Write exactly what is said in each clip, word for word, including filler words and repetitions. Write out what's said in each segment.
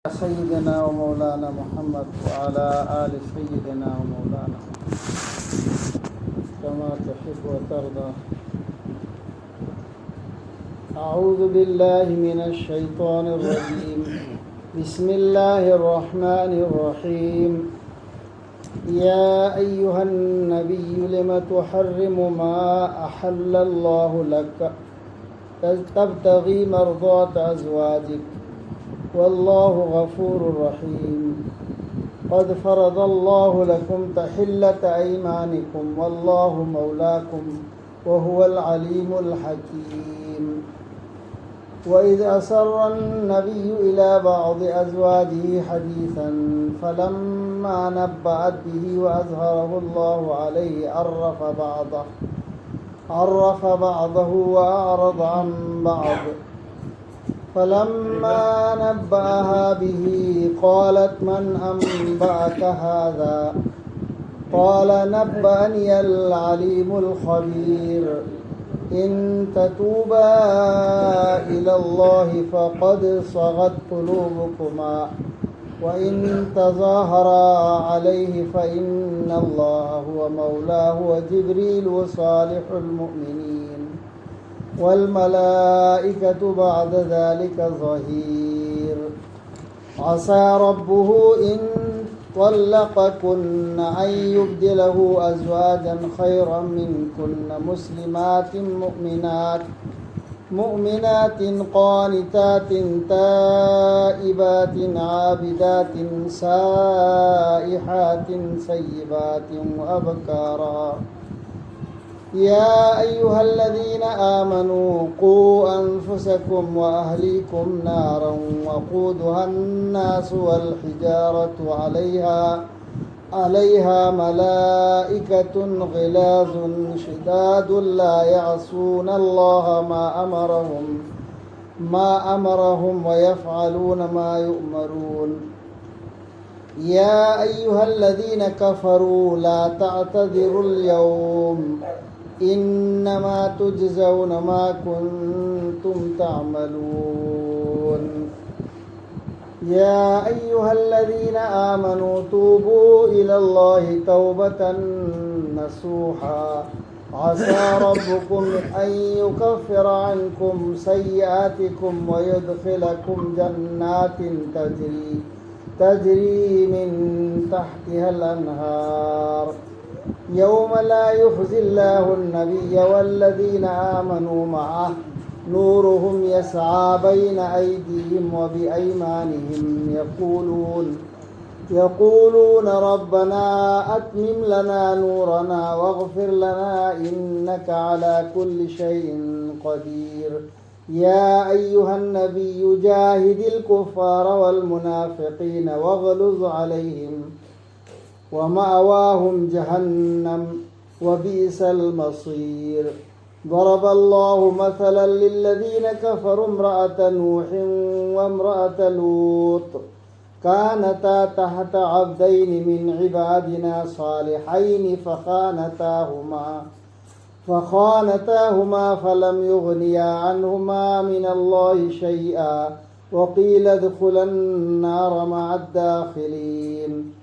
سيدنا ومولانا محمد وعلى آل سيدنا ومولانا محمد كما تحب وترضى. أعوذ بالله من الشيطان الرجيم. بسم الله الرحمن الرحيم. يا أيها النبي لم تحرم ما أحل الله لك تبتغي مرضات أزواجك والله غفور رحيم. قد فرض الله لكم تحلة أيمانكم والله مولاكم وهو العليم الحكيم. وإذ أسر النبي إلى بعض أزواجه حديثا فلما نبأت به وأظهره الله عليه عرف بعضه عرف بعضه وأعرض عن بعض. فلما نبأها به قالت من أنبأك هذا؟ قال نبأني العليم الخبير. إن تتوبا إلى الله فقد صغت قلوبكما وإن تظاهرا عليه فإن الله هو مولاه وجبريل وصالح المؤمنين والملائكة بعد ذلك ظهير. عسى ربه إن طلقكن أن يبدله أزواجا خيرا منكن مسلمات مؤمنات مؤمنات قانتات تائبات عابدات سائحات ثيبات وأبكارا. يا أيها الذين آمنوا قوا أنفسكم وأهليكم نارا وقودها الناس والحجارة عليها عليها ملائكة غلاظ شداد لا يعصون الله ما أمرهم ما أمرهم ويفعلون ما يؤمرون. يا أيها الذين كفروا لا تعتذروا اليوم إنما تجزون ما كنتم تعملون. يا أيها الذين آمنوا توبوا إلى الله توبة نصوحا عسى ربكم أن يكفر عنكم سيئاتكم ويدخلكم جنات تجري تجري من تحتها الأنهار يوم لا يخزي الله النبي والذين آمنوا معه نورهم يسعى بين أيديهم وبأيمانهم يقولون يقولون ربنا أتمم لنا نورنا واغفر لنا إنك على كل شيء قدير. يا أيها النبي جاهد الكفار والمنافقين واغلظ عليهم ومأواهم جهنم وبئس المصير. ضرب الله مثلا للذين كفروا امرأة نوح وامرأة لوط كانتا تحت عبدين من عبادنا صالحين فخانتاهما فخانتاهما فلم يغنيا عنهما من الله شيئا وقيل ادخلا النار مع الداخلين.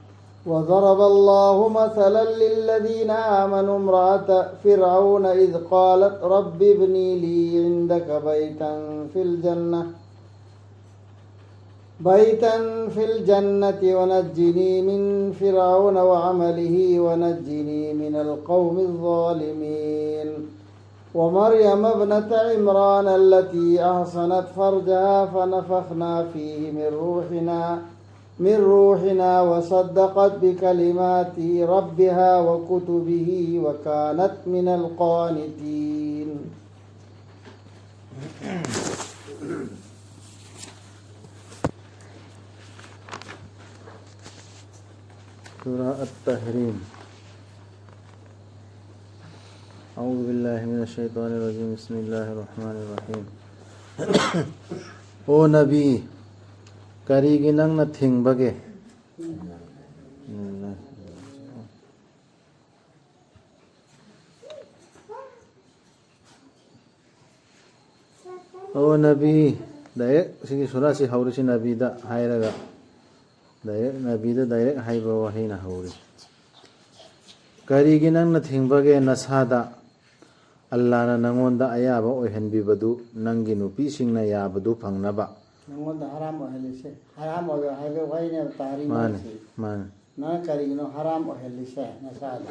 وضرب الله مثلا للذين آمنوا امرأة فرعون إذ قالت رب ابن لي عندك بيتا في الجنة بيتا في الجنة ونجني من فرعون وعمله ونجني من القوم الظالمين. ومريم ابنة عمران التي أحصنت فرجها فنفخنا فيه من روحنا من روحنا وصدقت بكلمات ربها وكتبه وكانت من القانتين. سورة التحريم. أعوذ بالله من الشيطان الرجيم. بسم الله الرحمن الرحيم. ꯑꯣ ꯅꯕꯤ, ꯀꯔꯤꯒꯤ ꯅꯪꯅ ꯊꯤꯡꯕꯒꯦ? ꯑꯣ ꯅꯕꯤ, ꯗꯥꯏꯔꯦꯛ ꯁꯤꯒꯤ ꯁꯨꯔꯥꯁꯤ ꯍꯧꯔꯤꯁꯤ ꯅꯕꯤꯗ ꯍꯥꯏꯔꯒ, ꯗꯥꯏꯔꯦꯛ ꯅꯕꯤꯗ ꯗꯥꯏꯔꯦꯛ ꯍꯥꯏꯕ ꯋꯥꯍꯩꯅ ꯍꯧꯔꯤ꯫ ꯀꯔꯤꯒꯤ ꯅꯪꯅ ꯊꯤꯡꯕꯒꯦ ꯅꯁꯥꯗ? ꯑꯜꯂꯥꯅ ꯅꯪꯉꯣꯟꯗ ꯑꯌꯥꯕ ꯑꯣꯏꯍꯟꯕꯤꯕꯗꯨ ꯅꯪꯒꯤ ꯅꯨꯄꯤꯁꯤꯡꯅ ꯌꯥꯕꯗꯨ ꯐꯪꯅꯕ꯫ ꯅꯪꯉꯣꯟꯗ ꯍꯔꯥꯝ ꯑꯣꯏꯍꯜꯂꯤꯁꯦ, ꯍꯔꯥꯝ ꯑꯣꯏꯕ ꯍꯥꯏꯕ ꯋꯥꯍꯩꯅꯦꯕ ꯇꯥꯔꯤ ꯃꯥꯅꯤ, ꯃꯥꯁꯤ꯫ ꯃꯥꯅꯤ꯫ ꯅꯪ ꯀꯔꯤꯒꯤꯅꯣ ꯍꯔꯥꯝ ꯑꯣꯏꯍꯜꯂꯤꯁꯦ ꯅꯁꯥꯗ?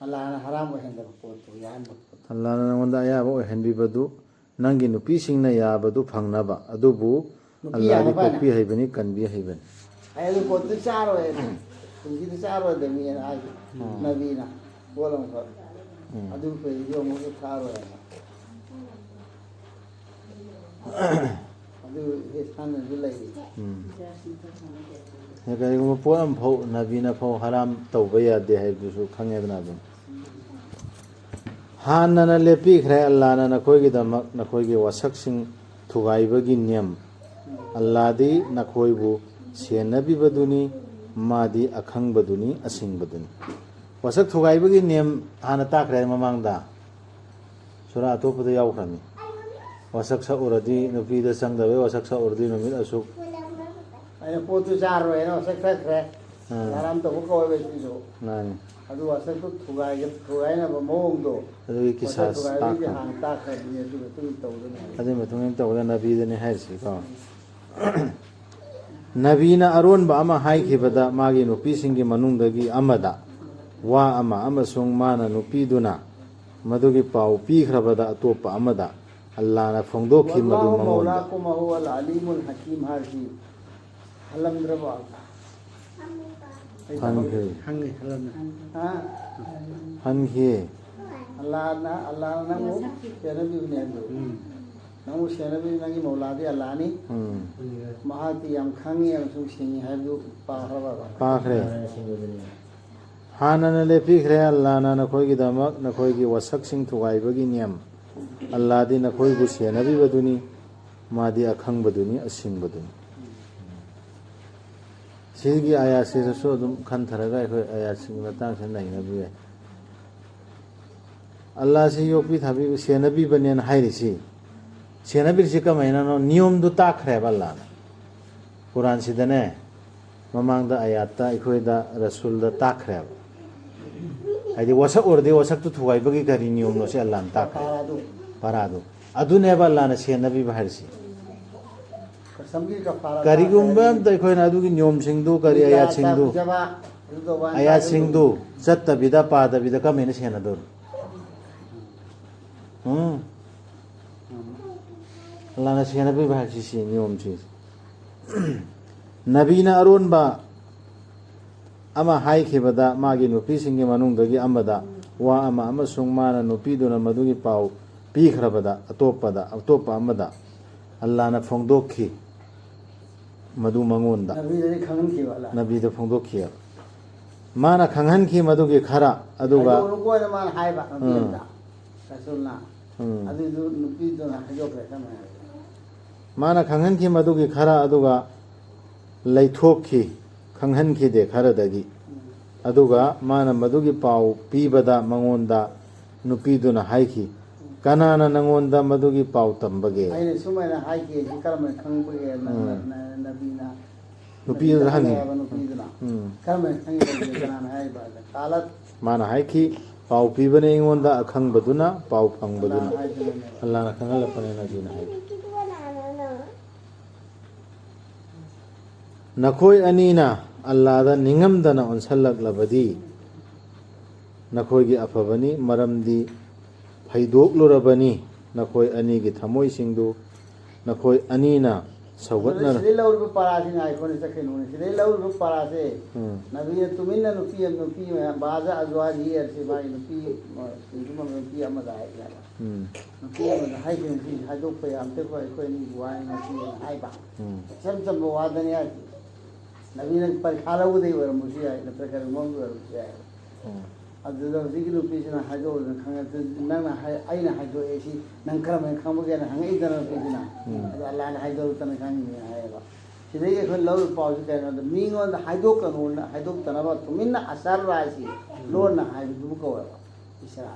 ꯑꯜꯂꯥꯅ ꯍꯔꯥꯝ ꯑꯣꯏꯍꯟꯗꯕ ꯄꯣꯠꯇꯨ, ꯌꯥꯍꯟꯕ ꯄꯣꯠꯇꯨ꯫ ꯑꯜꯂꯥꯅ ꯅꯪꯉꯣꯟꯗ ꯑꯌꯥꯕ ꯑꯣꯏꯍꯟꯕꯤꯕꯗꯨ ꯅꯪꯒꯤ ꯅꯨꯄꯤꯁꯤꯡꯅ ꯌꯥꯕꯗꯨ ꯐꯪꯅꯕ꯫ ꯑꯗꯨꯕꯨ ꯅꯨꯄꯤ ꯑꯜꯂꯥꯗꯤ ꯌꯥꯅꯕꯅ꯫ ꯄꯣꯛꯄꯤ ꯍꯩꯕꯅꯤ, ꯀꯟꯕꯤ ꯍꯩꯕꯅꯤ꯫ ꯑꯩ ꯑꯗꯨ ꯄꯣꯠꯇꯨ ꯆꯥꯔꯣꯏ, ꯄꯨꯟꯁꯤꯗ ꯆꯥꯔꯣꯏꯗꯕꯅꯤꯅ ꯍꯥꯏ꯫ ꯎꯝ꯫ ꯅꯕꯤꯅ ꯄꯣꯠ ꯑꯃꯈꯛ꯫ ꯎꯝ꯫ ꯑꯗꯨ ꯀꯩꯗꯣ ꯑꯃꯨꯛ ꯊꯥꯔꯣꯏ ꯍꯥꯏꯅ꯫ ꯑꯗꯨ ꯍꯦ ꯁꯥꯟꯅꯁꯨ ꯂꯩꯔꯤ꯫ ꯎꯝ꯫ ꯑꯦ, ꯀꯔꯤꯒꯨꯝꯕ ꯄꯣꯠ ꯑꯃꯐꯥꯎ ꯅꯕꯤꯅ ꯐꯥꯎ ꯍꯔꯥꯝ ꯇꯧꯕ ꯌꯥꯗꯦ ꯍꯥꯏꯕꯗꯨꯁꯨ ꯈꯪꯉꯦꯗꯅ ꯑꯗꯨꯝ꯫ ꯍꯥꯟꯅꯅ ꯂꯦꯞꯄꯤꯈ꯭ꯔꯦ ꯑꯜꯂꯥꯅ ꯅꯈꯣꯏꯒꯤꯗꯃꯛ ꯅꯈꯣꯏꯒꯤ ꯋꯥꯁꯛꯁꯤꯡ ꯊꯨꯒꯥꯏꯕꯒꯤ ꯅꯤꯌꯝ꯫ ꯑꯜꯂꯥꯗꯤ ꯅꯈꯣꯏꯕꯨ ꯁꯦꯟꯅꯕꯤꯕꯗꯨꯅꯤ, ꯃꯥꯗꯤ ꯑꯈꯪꯕꯗꯨꯅꯤ, ꯑꯁꯤꯡꯕꯗꯨꯅꯤ꯫ ꯋꯥꯁꯛ ꯊꯨꯒꯥꯏꯕꯒꯤ ꯅꯤꯌꯝ ꯍꯥꯟꯅ ꯇꯥꯛꯈ꯭ꯔꯦ ꯃꯃꯥꯡꯗ꯫ ꯁꯨꯔꯥ ꯑꯇꯣꯞꯄꯗ ꯌꯥꯎꯈ꯭ꯔꯃꯤ꯫ ꯋꯥꯁꯛ ꯁꯛꯎꯔꯗꯤ ꯅꯨꯄꯤꯗ ꯆꯪꯗꯕꯩ ꯋꯥꯁꯛ ꯁꯛꯎꯔꯗꯤ ꯅꯨꯃꯤꯠ ꯑꯁꯨꯛ꯫ ꯑꯩꯅ ꯄꯣꯠꯇꯨ ꯆꯥꯔꯣꯏꯅ ꯋꯥꯁꯛ ꯁꯛꯈ꯭ꯔꯦ꯫ ꯑꯥ꯫ ꯍꯔꯥꯝ ꯇꯧꯕ ꯀꯧꯋꯦꯕ ꯁꯤꯁꯨ꯫ ꯃꯥꯅꯤ꯫ ꯑꯗꯨ ꯋꯥꯁꯛꯇꯨ ꯊꯨꯒꯥꯏꯒ-, ꯊꯨꯒꯥꯏꯅꯕ ꯃꯑꯣꯡꯗꯣ꯫ ꯑꯗꯨꯒꯤ ꯋꯥꯁꯛ ꯀꯤꯁꯥꯁ ꯊꯨꯒꯥꯏꯕꯒꯤ ꯇꯥꯛꯈ꯭ꯔꯦ꯫ ꯍꯥꯟꯅ ꯇꯥꯛꯈ꯭ꯔꯕꯅꯤ, ꯑꯗꯨꯒꯤ ꯃꯇꯨꯡ ꯇꯧꯗꯅ꯫ ꯑꯗꯨꯒꯤ ꯃꯇꯨꯡ ꯏꯟꯅ ꯇꯧꯕꯗ ꯅꯕꯤꯗꯅꯤ ꯍꯥꯏꯔꯤꯁꯤꯀꯣ꯫ ꯅꯕꯤꯅ ꯑꯔꯣꯟꯕ ꯑꯃ ꯍꯥꯏꯈꯤꯕꯗ ꯃꯥꯒꯤ ꯅꯨꯄꯤꯁꯤꯡꯒꯤ ꯃꯅꯨꯡꯗꯒꯤ ꯑꯃꯗ ꯋꯥ ꯑꯃ ꯑꯃꯁꯨꯡ ꯃꯥꯅ ꯅꯨꯄꯤꯗꯨꯅ ꯃꯗꯨꯒꯤ ꯄꯥꯎ ꯄꯤꯈ꯭ꯔꯕꯗ ꯑꯇꯣꯞꯄ ꯑꯃꯗ ꯑꯜꯂꯥꯅ ꯐꯣꯡꯗꯣꯛꯈꯤ ꯃꯗꯨ ꯃꯉꯣꯟꯗ꯫ ꯃꯧꯂꯥꯀꯨꯝ ꯋꯍꯨꯋꯜ ꯑꯂꯤꯃꯨꯜ ꯍꯀꯤꯝ ꯍꯥꯏꯔꯤꯁꯤ ꯍꯜꯂꯝꯗ꯭ꯔꯕ? ꯑꯩ ꯍꯟꯈ꯭ꯔꯦ꯫ ꯍꯪꯉꯦ, ꯍꯜꯂꯝꯃꯦ꯫ ꯍꯥ? ꯍꯟꯈꯤꯌꯦ꯫ ꯑꯜꯂꯥꯅ, ꯑꯜꯂꯥꯅ ꯅꯪꯕꯨ ꯁꯦꯟꯅꯕꯤꯕꯅꯦ ꯍꯥꯏꯕꯗꯣ꯫ ꯎꯝ꯫ ꯅꯪꯕꯨ ꯁꯦꯟꯅꯕꯤꯕ ꯅꯪꯒꯤ ꯃꯧꯂꯥꯗꯤ ꯑꯜꯂꯥꯅꯤ꯫ ꯎꯝ꯫ ꯃꯍꯥꯛꯇꯤ ꯌꯥꯝ ꯈꯪꯉꯤ ꯑꯃꯁꯨꯡ ꯁꯤꯡꯉꯤ ꯍꯥꯏꯕꯗꯨ ꯄꯥꯈ꯭ꯔꯕ? ꯄꯥꯈ꯭ꯔꯦ꯫ ꯍꯥꯟꯅꯅ ꯂꯦꯞꯄꯤꯈ꯭ꯔꯦ ꯑꯜꯂꯥꯅ ꯅꯈꯣꯏꯒꯤꯗꯃꯛ ꯅꯈꯣꯏꯒꯤ ꯋꯥꯁꯛꯁꯤꯡ ꯊꯨꯒꯥꯏꯕꯒꯤ ꯅꯤꯌꯝ꯫ ꯑꯜꯂꯥꯗꯤ ꯅꯈꯣꯏꯕꯨ ꯁꯦꯟꯅꯕꯤꯕꯗꯨꯅꯤ, ꯃꯥꯗꯤ ꯑꯈꯪꯕꯗꯨꯅꯤ, ꯑꯁꯤꯡꯕꯗꯨꯅꯤ꯫ ꯁꯤꯒꯤ ꯑꯥꯌꯥꯠꯁꯤꯗꯁꯨ ꯑꯗꯨꯝ ꯈꯟꯊꯔꯒ ꯑꯩꯈꯣꯏ ꯑꯥꯌꯥꯠꯁꯤꯒꯤ ꯃꯇꯥꯡꯁꯤꯗ ꯅꯩꯅꯕ ꯌꯥꯏ꯫ ꯑꯜꯂꯥꯁꯤ ꯌꯣꯛꯄꯤ ꯊꯥꯕꯤꯕ, ꯁꯦꯟꯅꯕꯤꯕꯅꯦꯅ ꯍꯥꯏꯔꯤꯁꯤ ꯁꯦꯟꯅꯕꯤꯔꯤꯁꯤ ꯀꯃꯥꯏꯅꯅꯣ? ꯅꯤꯌꯣꯝꯗꯨ ꯇꯥꯛꯈ꯭ꯔꯦꯕ ꯑꯜꯂꯥꯅ꯫ ꯀꯨꯔꯥꯟꯁꯤꯗꯅꯦ, ꯃꯃꯥꯡꯗ ꯑꯌꯥꯠꯇ ꯑꯩꯈꯣꯏꯗ ꯔꯁꯨꯜꯗ ꯇꯥꯛꯈ꯭ꯔꯦꯕ꯫ ꯍꯥꯏꯗꯤ ꯋꯥꯁꯛ ꯑꯣꯏꯔꯗꯤ ꯋꯥꯁꯛꯇꯨ ꯊꯨꯒꯥꯏꯕꯒꯤ ꯀꯔꯤ ꯅꯤꯌꯣꯝꯅꯣ ꯁꯤ ꯑꯜꯂꯥꯅ ꯇꯥꯛꯈ꯭ꯔꯦ꯫ ꯄꯥꯔꯥꯗꯨ꯫ ꯄꯥꯔꯥꯗꯨ꯫ ꯑꯗꯨꯅꯦꯕ ꯑꯜꯂꯥꯅ ꯁꯦꯟꯅꯕꯤꯕ ꯍꯥꯏꯔꯤꯁꯤ꯫ ꯀꯁꯝꯒꯤ ꯀꯐꯥꯔꯥ ꯀꯔꯤꯒꯨꯝꯕ ꯇꯥꯔꯦ꯫ ꯑꯝꯇ ꯑꯩꯈꯣꯏꯅ ꯑꯗꯨꯒꯤ ꯅꯤꯌꯣꯝꯁꯤꯡꯗꯨ, ꯀꯔꯤ ꯃꯤꯒꯥ ꯑꯌꯥꯠꯁꯤꯡꯗꯨ, ꯆꯥꯕ ꯆꯥꯕ ꯑꯗꯨ ꯇꯧꯕ ꯑꯌꯥꯠꯁꯤꯡꯗꯨ ꯆꯠꯇꯕꯤꯗ, ꯄꯥꯗꯕꯤꯗ ꯀꯃꯥꯏꯅ ꯁꯦꯟꯅꯗꯣꯏꯅꯣ? ꯎꯝ? ꯑꯜꯂꯥꯅ ꯁꯦꯟꯅꯕꯤꯕ ꯍꯥꯏꯕꯁꯤ ꯁꯤ ꯅꯤꯌꯣꯝꯁꯤ꯫ ꯅꯕꯤꯅ ꯑꯔꯣꯟꯕ ꯑꯃ ꯍꯥꯏꯈꯤꯕꯗ, ꯃꯥꯒꯤ ꯅꯨꯄꯤꯁꯤꯡꯒꯤ ꯃꯅꯨꯡꯗꯒꯤ ꯑꯃꯗ ꯋꯥ ꯑꯃ, ꯑꯃꯁꯨꯡ ꯃꯥꯅ ꯅꯨꯄꯤꯗꯨꯅ ꯃꯗꯨꯒꯤ ꯄꯥꯎ ꯄꯤꯈ꯭ꯔꯕꯗ, ꯑꯇꯣꯞꯄꯗ, ꯑꯇꯣꯞꯄ ꯑꯃꯗ, ꯑꯜꯂꯥꯅ ꯐꯣꯡꯗꯣꯛꯈꯤ ꯃꯗꯨ ꯃꯉꯣꯟꯗ꯫ ꯅꯕꯤꯗꯗꯤ ꯈꯪꯍꯟꯈꯤꯕ ꯑꯜꯂꯥꯅ꯫ ꯅꯕꯤꯗ ꯐꯣꯡꯗꯣꯛꯈꯤ꯫ ꯃꯥꯅ ꯈꯪꯍꯟꯈꯤ ꯃꯗꯨꯒꯤ ꯈꯔ, ꯑꯗꯨꯒ ꯍꯥꯏꯗꯣꯛꯎꯅꯨꯀꯣꯅ ꯃꯥꯅ ꯍꯥꯏꯕ, ꯅꯨꯄꯤ ꯎꯝ꯫ ꯑꯝꯗ꯫ ꯔꯁꯨꯜꯅ꯫ ꯎꯝ꯫ ꯑꯗꯨꯏꯗꯨ ꯅꯨꯄꯤꯗꯨꯅ ꯍꯥꯏꯗꯣꯛꯈ꯭ꯔꯦ, ꯀꯃꯥꯏꯅ ꯍꯥꯏꯕ? ꯃꯥꯅ ꯈꯪꯍꯟꯈꯤ ꯃꯗꯨꯒꯤ ꯈꯔ, ꯑꯗꯨꯒ ꯂꯩꯊꯣꯛꯈꯤ, ꯈꯪꯍꯟꯈꯤꯗꯦ ꯈꯔꯗꯒꯤ꯫ ꯎꯝ꯫ ꯑꯗꯨꯒ ꯃꯥꯅ ꯃꯗꯨꯒꯤ ꯄꯥꯎ ꯄꯤꯕꯗ ꯃꯉꯣꯟꯗ ꯅꯨꯄꯤꯗꯨꯅ ꯍꯥꯏꯈꯤ, "ꯀꯅꯥꯅ ꯅꯉꯣꯟꯗ ꯃꯗꯨꯒꯤ ꯄꯥꯎ ꯇꯝꯕꯒꯦ?" ꯑꯩꯅ ꯁꯨꯃꯥꯏꯅ ꯍꯥꯏꯈꯤ, ꯁꯤ ꯀꯔꯝꯍꯥꯏꯅ ꯈꯪꯕꯒꯦ? ꯅꯪꯅ, ꯎꯝ꯫ ꯅ-, ꯅꯕꯤꯅ ꯅꯨꯄꯤꯗꯨꯗ ꯅꯕꯤꯗ ꯍꯪꯉꯤ꯫ ꯍꯪꯉꯦꯕ ꯅꯨꯄꯤꯗꯨꯅ꯫ ꯎꯝ꯫ "ꯀꯔꯝꯍꯥꯏꯅ ꯈꯪꯉꯤꯕ? ꯀꯅꯥꯅ ꯍꯥꯏꯔꯤꯕ?" ꯍꯥꯏꯅ꯫ ꯀꯥꯂꯠ꯫ ꯃꯥꯅ ꯍꯥꯏꯈꯤ, "ꯄꯥꯎ ꯄꯤꯕꯅꯦ ꯑꯩꯉꯣꯟꯗ ꯑꯈꯪꯕꯗꯨꯅ, ꯄꯥꯎ ꯐꯪꯕꯗꯨꯅ"꯫ ꯑꯜꯂꯥꯅ ꯍꯥꯏꯗꯨꯅꯅꯦꯕ꯫ ꯑꯜꯂꯥꯅ ꯈꯪꯍꯜꯂꯛꯄꯅꯦ ꯅꯕꯤꯅ ꯍꯥꯏ꯫ ꯅꯈꯣꯏ ꯑꯅꯤꯅ ꯑꯜꯂꯥꯗ ꯅꯤꯡꯉꯝꯗꯅ ꯑꯣꯟꯁꯜꯂꯛꯂꯕꯗꯤ, ꯅꯈꯣꯏꯒꯤ ꯑꯐꯕꯅꯤ, ꯃꯔꯝꯗꯤ ꯐꯩꯗꯣꯛꯂꯨꯔꯕꯅꯤ ꯅꯈꯣꯏ ꯑꯅꯤꯒꯤ ꯊꯃꯣꯏꯁꯤꯡꯗꯨ꯫ ꯅꯈꯣꯏ ꯑꯅꯤꯅ ꯁꯧꯒꯠꯅ- ꯁꯤꯗꯩ ꯂꯧꯔꯤꯕ ꯄꯥꯔꯥꯁꯤ ꯉꯥꯏꯈꯣꯅꯦ, ꯆꯠꯈꯤꯅꯨꯅꯦ꯫ ꯁꯤꯗꯩ ꯂꯧꯔꯤꯕ ꯄꯥꯔꯥꯁꯦ ꯎꯝ꯫ ꯅꯕꯤꯅ ꯇꯨꯃꯤꯟꯅ ꯅꯨꯄꯤ ꯑꯃ, ꯅꯨꯄꯤ ꯃꯌꯥꯝ, ꯕꯥꯖ ꯑꯖꯋꯥꯖꯤ ꯍꯥꯏꯔꯁꯤ, ꯃꯥꯒꯤ ꯅꯨꯄꯤ, ꯑ, ꯅꯨꯄꯤ ꯑꯃꯗ ꯍꯥꯏꯈꯤꯕꯅꯦꯕ꯫ ꯎꯝ꯫ ꯅꯨꯄꯤ ꯑꯃꯗ ꯍꯥꯏꯈꯤꯕꯅꯤ, ꯁꯤ ꯍꯥꯏꯗꯣꯛꯄ ꯌꯥꯝ ꯇꯦꯀꯣ, ꯑꯩꯈꯣꯏ ꯑꯅꯤꯒꯤ ꯋꯥꯅꯤ ꯃꯁꯤ ꯍꯥꯏꯅ ꯍꯥꯏꯕ꯫ ꯎꯝ꯫ ꯏꯆꯝ ꯆꯝꯕ ꯋꯥꯗꯅꯤ ꯍꯥꯏꯁꯤ꯫ ꯅꯕꯤꯅ ꯄꯔꯤꯈꯥ ꯂꯧꯕꯗꯩ ꯑꯣꯏꯔꯝꯕꯁꯨ ꯌꯥꯏ, ꯅꯠꯇ꯭ꯔꯒ ꯀꯔꯤꯒꯨꯝꯕ ꯑꯃꯒꯤ ꯑꯣꯏꯔꯝꯕꯁꯨ ꯌꯥꯏ꯫ ꯎꯝ꯫ ꯑꯗꯨꯗ ꯍꯧꯖꯤꯛꯀꯤ ꯅꯨꯄꯤꯁꯤꯅ ꯍꯥꯏꯗꯣꯛꯎꯗꯅ ꯈꯪꯉꯦ꯫ ꯑꯗꯨ ꯅꯪꯅ ꯍꯥꯏ-, ꯑꯩꯅ ꯍꯥꯏꯗꯣꯛꯑꯦ ꯁꯤ ꯅꯪ ꯀꯔꯝꯍꯥꯏꯅ ꯈꯪꯕꯒꯦꯅ ꯍꯪꯉꯛꯏꯗꯅ ꯅꯨꯄꯤꯁꯤꯅ꯫ ꯎꯝ꯫ ꯑꯗꯣ ꯑꯜꯂꯥꯅ ꯍꯥꯏꯗꯣꯔꯛꯇꯅ ꯈꯪꯉꯤꯅꯦꯅ ꯍꯥꯏꯌꯦꯕ꯫ ꯁꯤꯗꯒꯤ ꯑꯩꯈꯣꯏ ꯂꯧꯔꯤꯕ ꯄꯥꯎꯁꯤ ꯀꯩꯅꯣꯗ, ꯃꯤꯉꯣꯟꯗ ꯍꯥꯏꯗꯣꯛꯀꯅꯨꯅ, ꯍꯥꯏꯗꯣꯛꯇꯅꯕ ꯇꯨꯃꯤꯟꯅ ꯑꯁꯔ ꯍꯥꯏꯁꯤ ꯂꯣꯟꯅ ꯍꯥꯏꯕꯗꯨꯕꯨ ꯀꯧꯋꯦꯕ ꯏꯁꯔꯥ꯫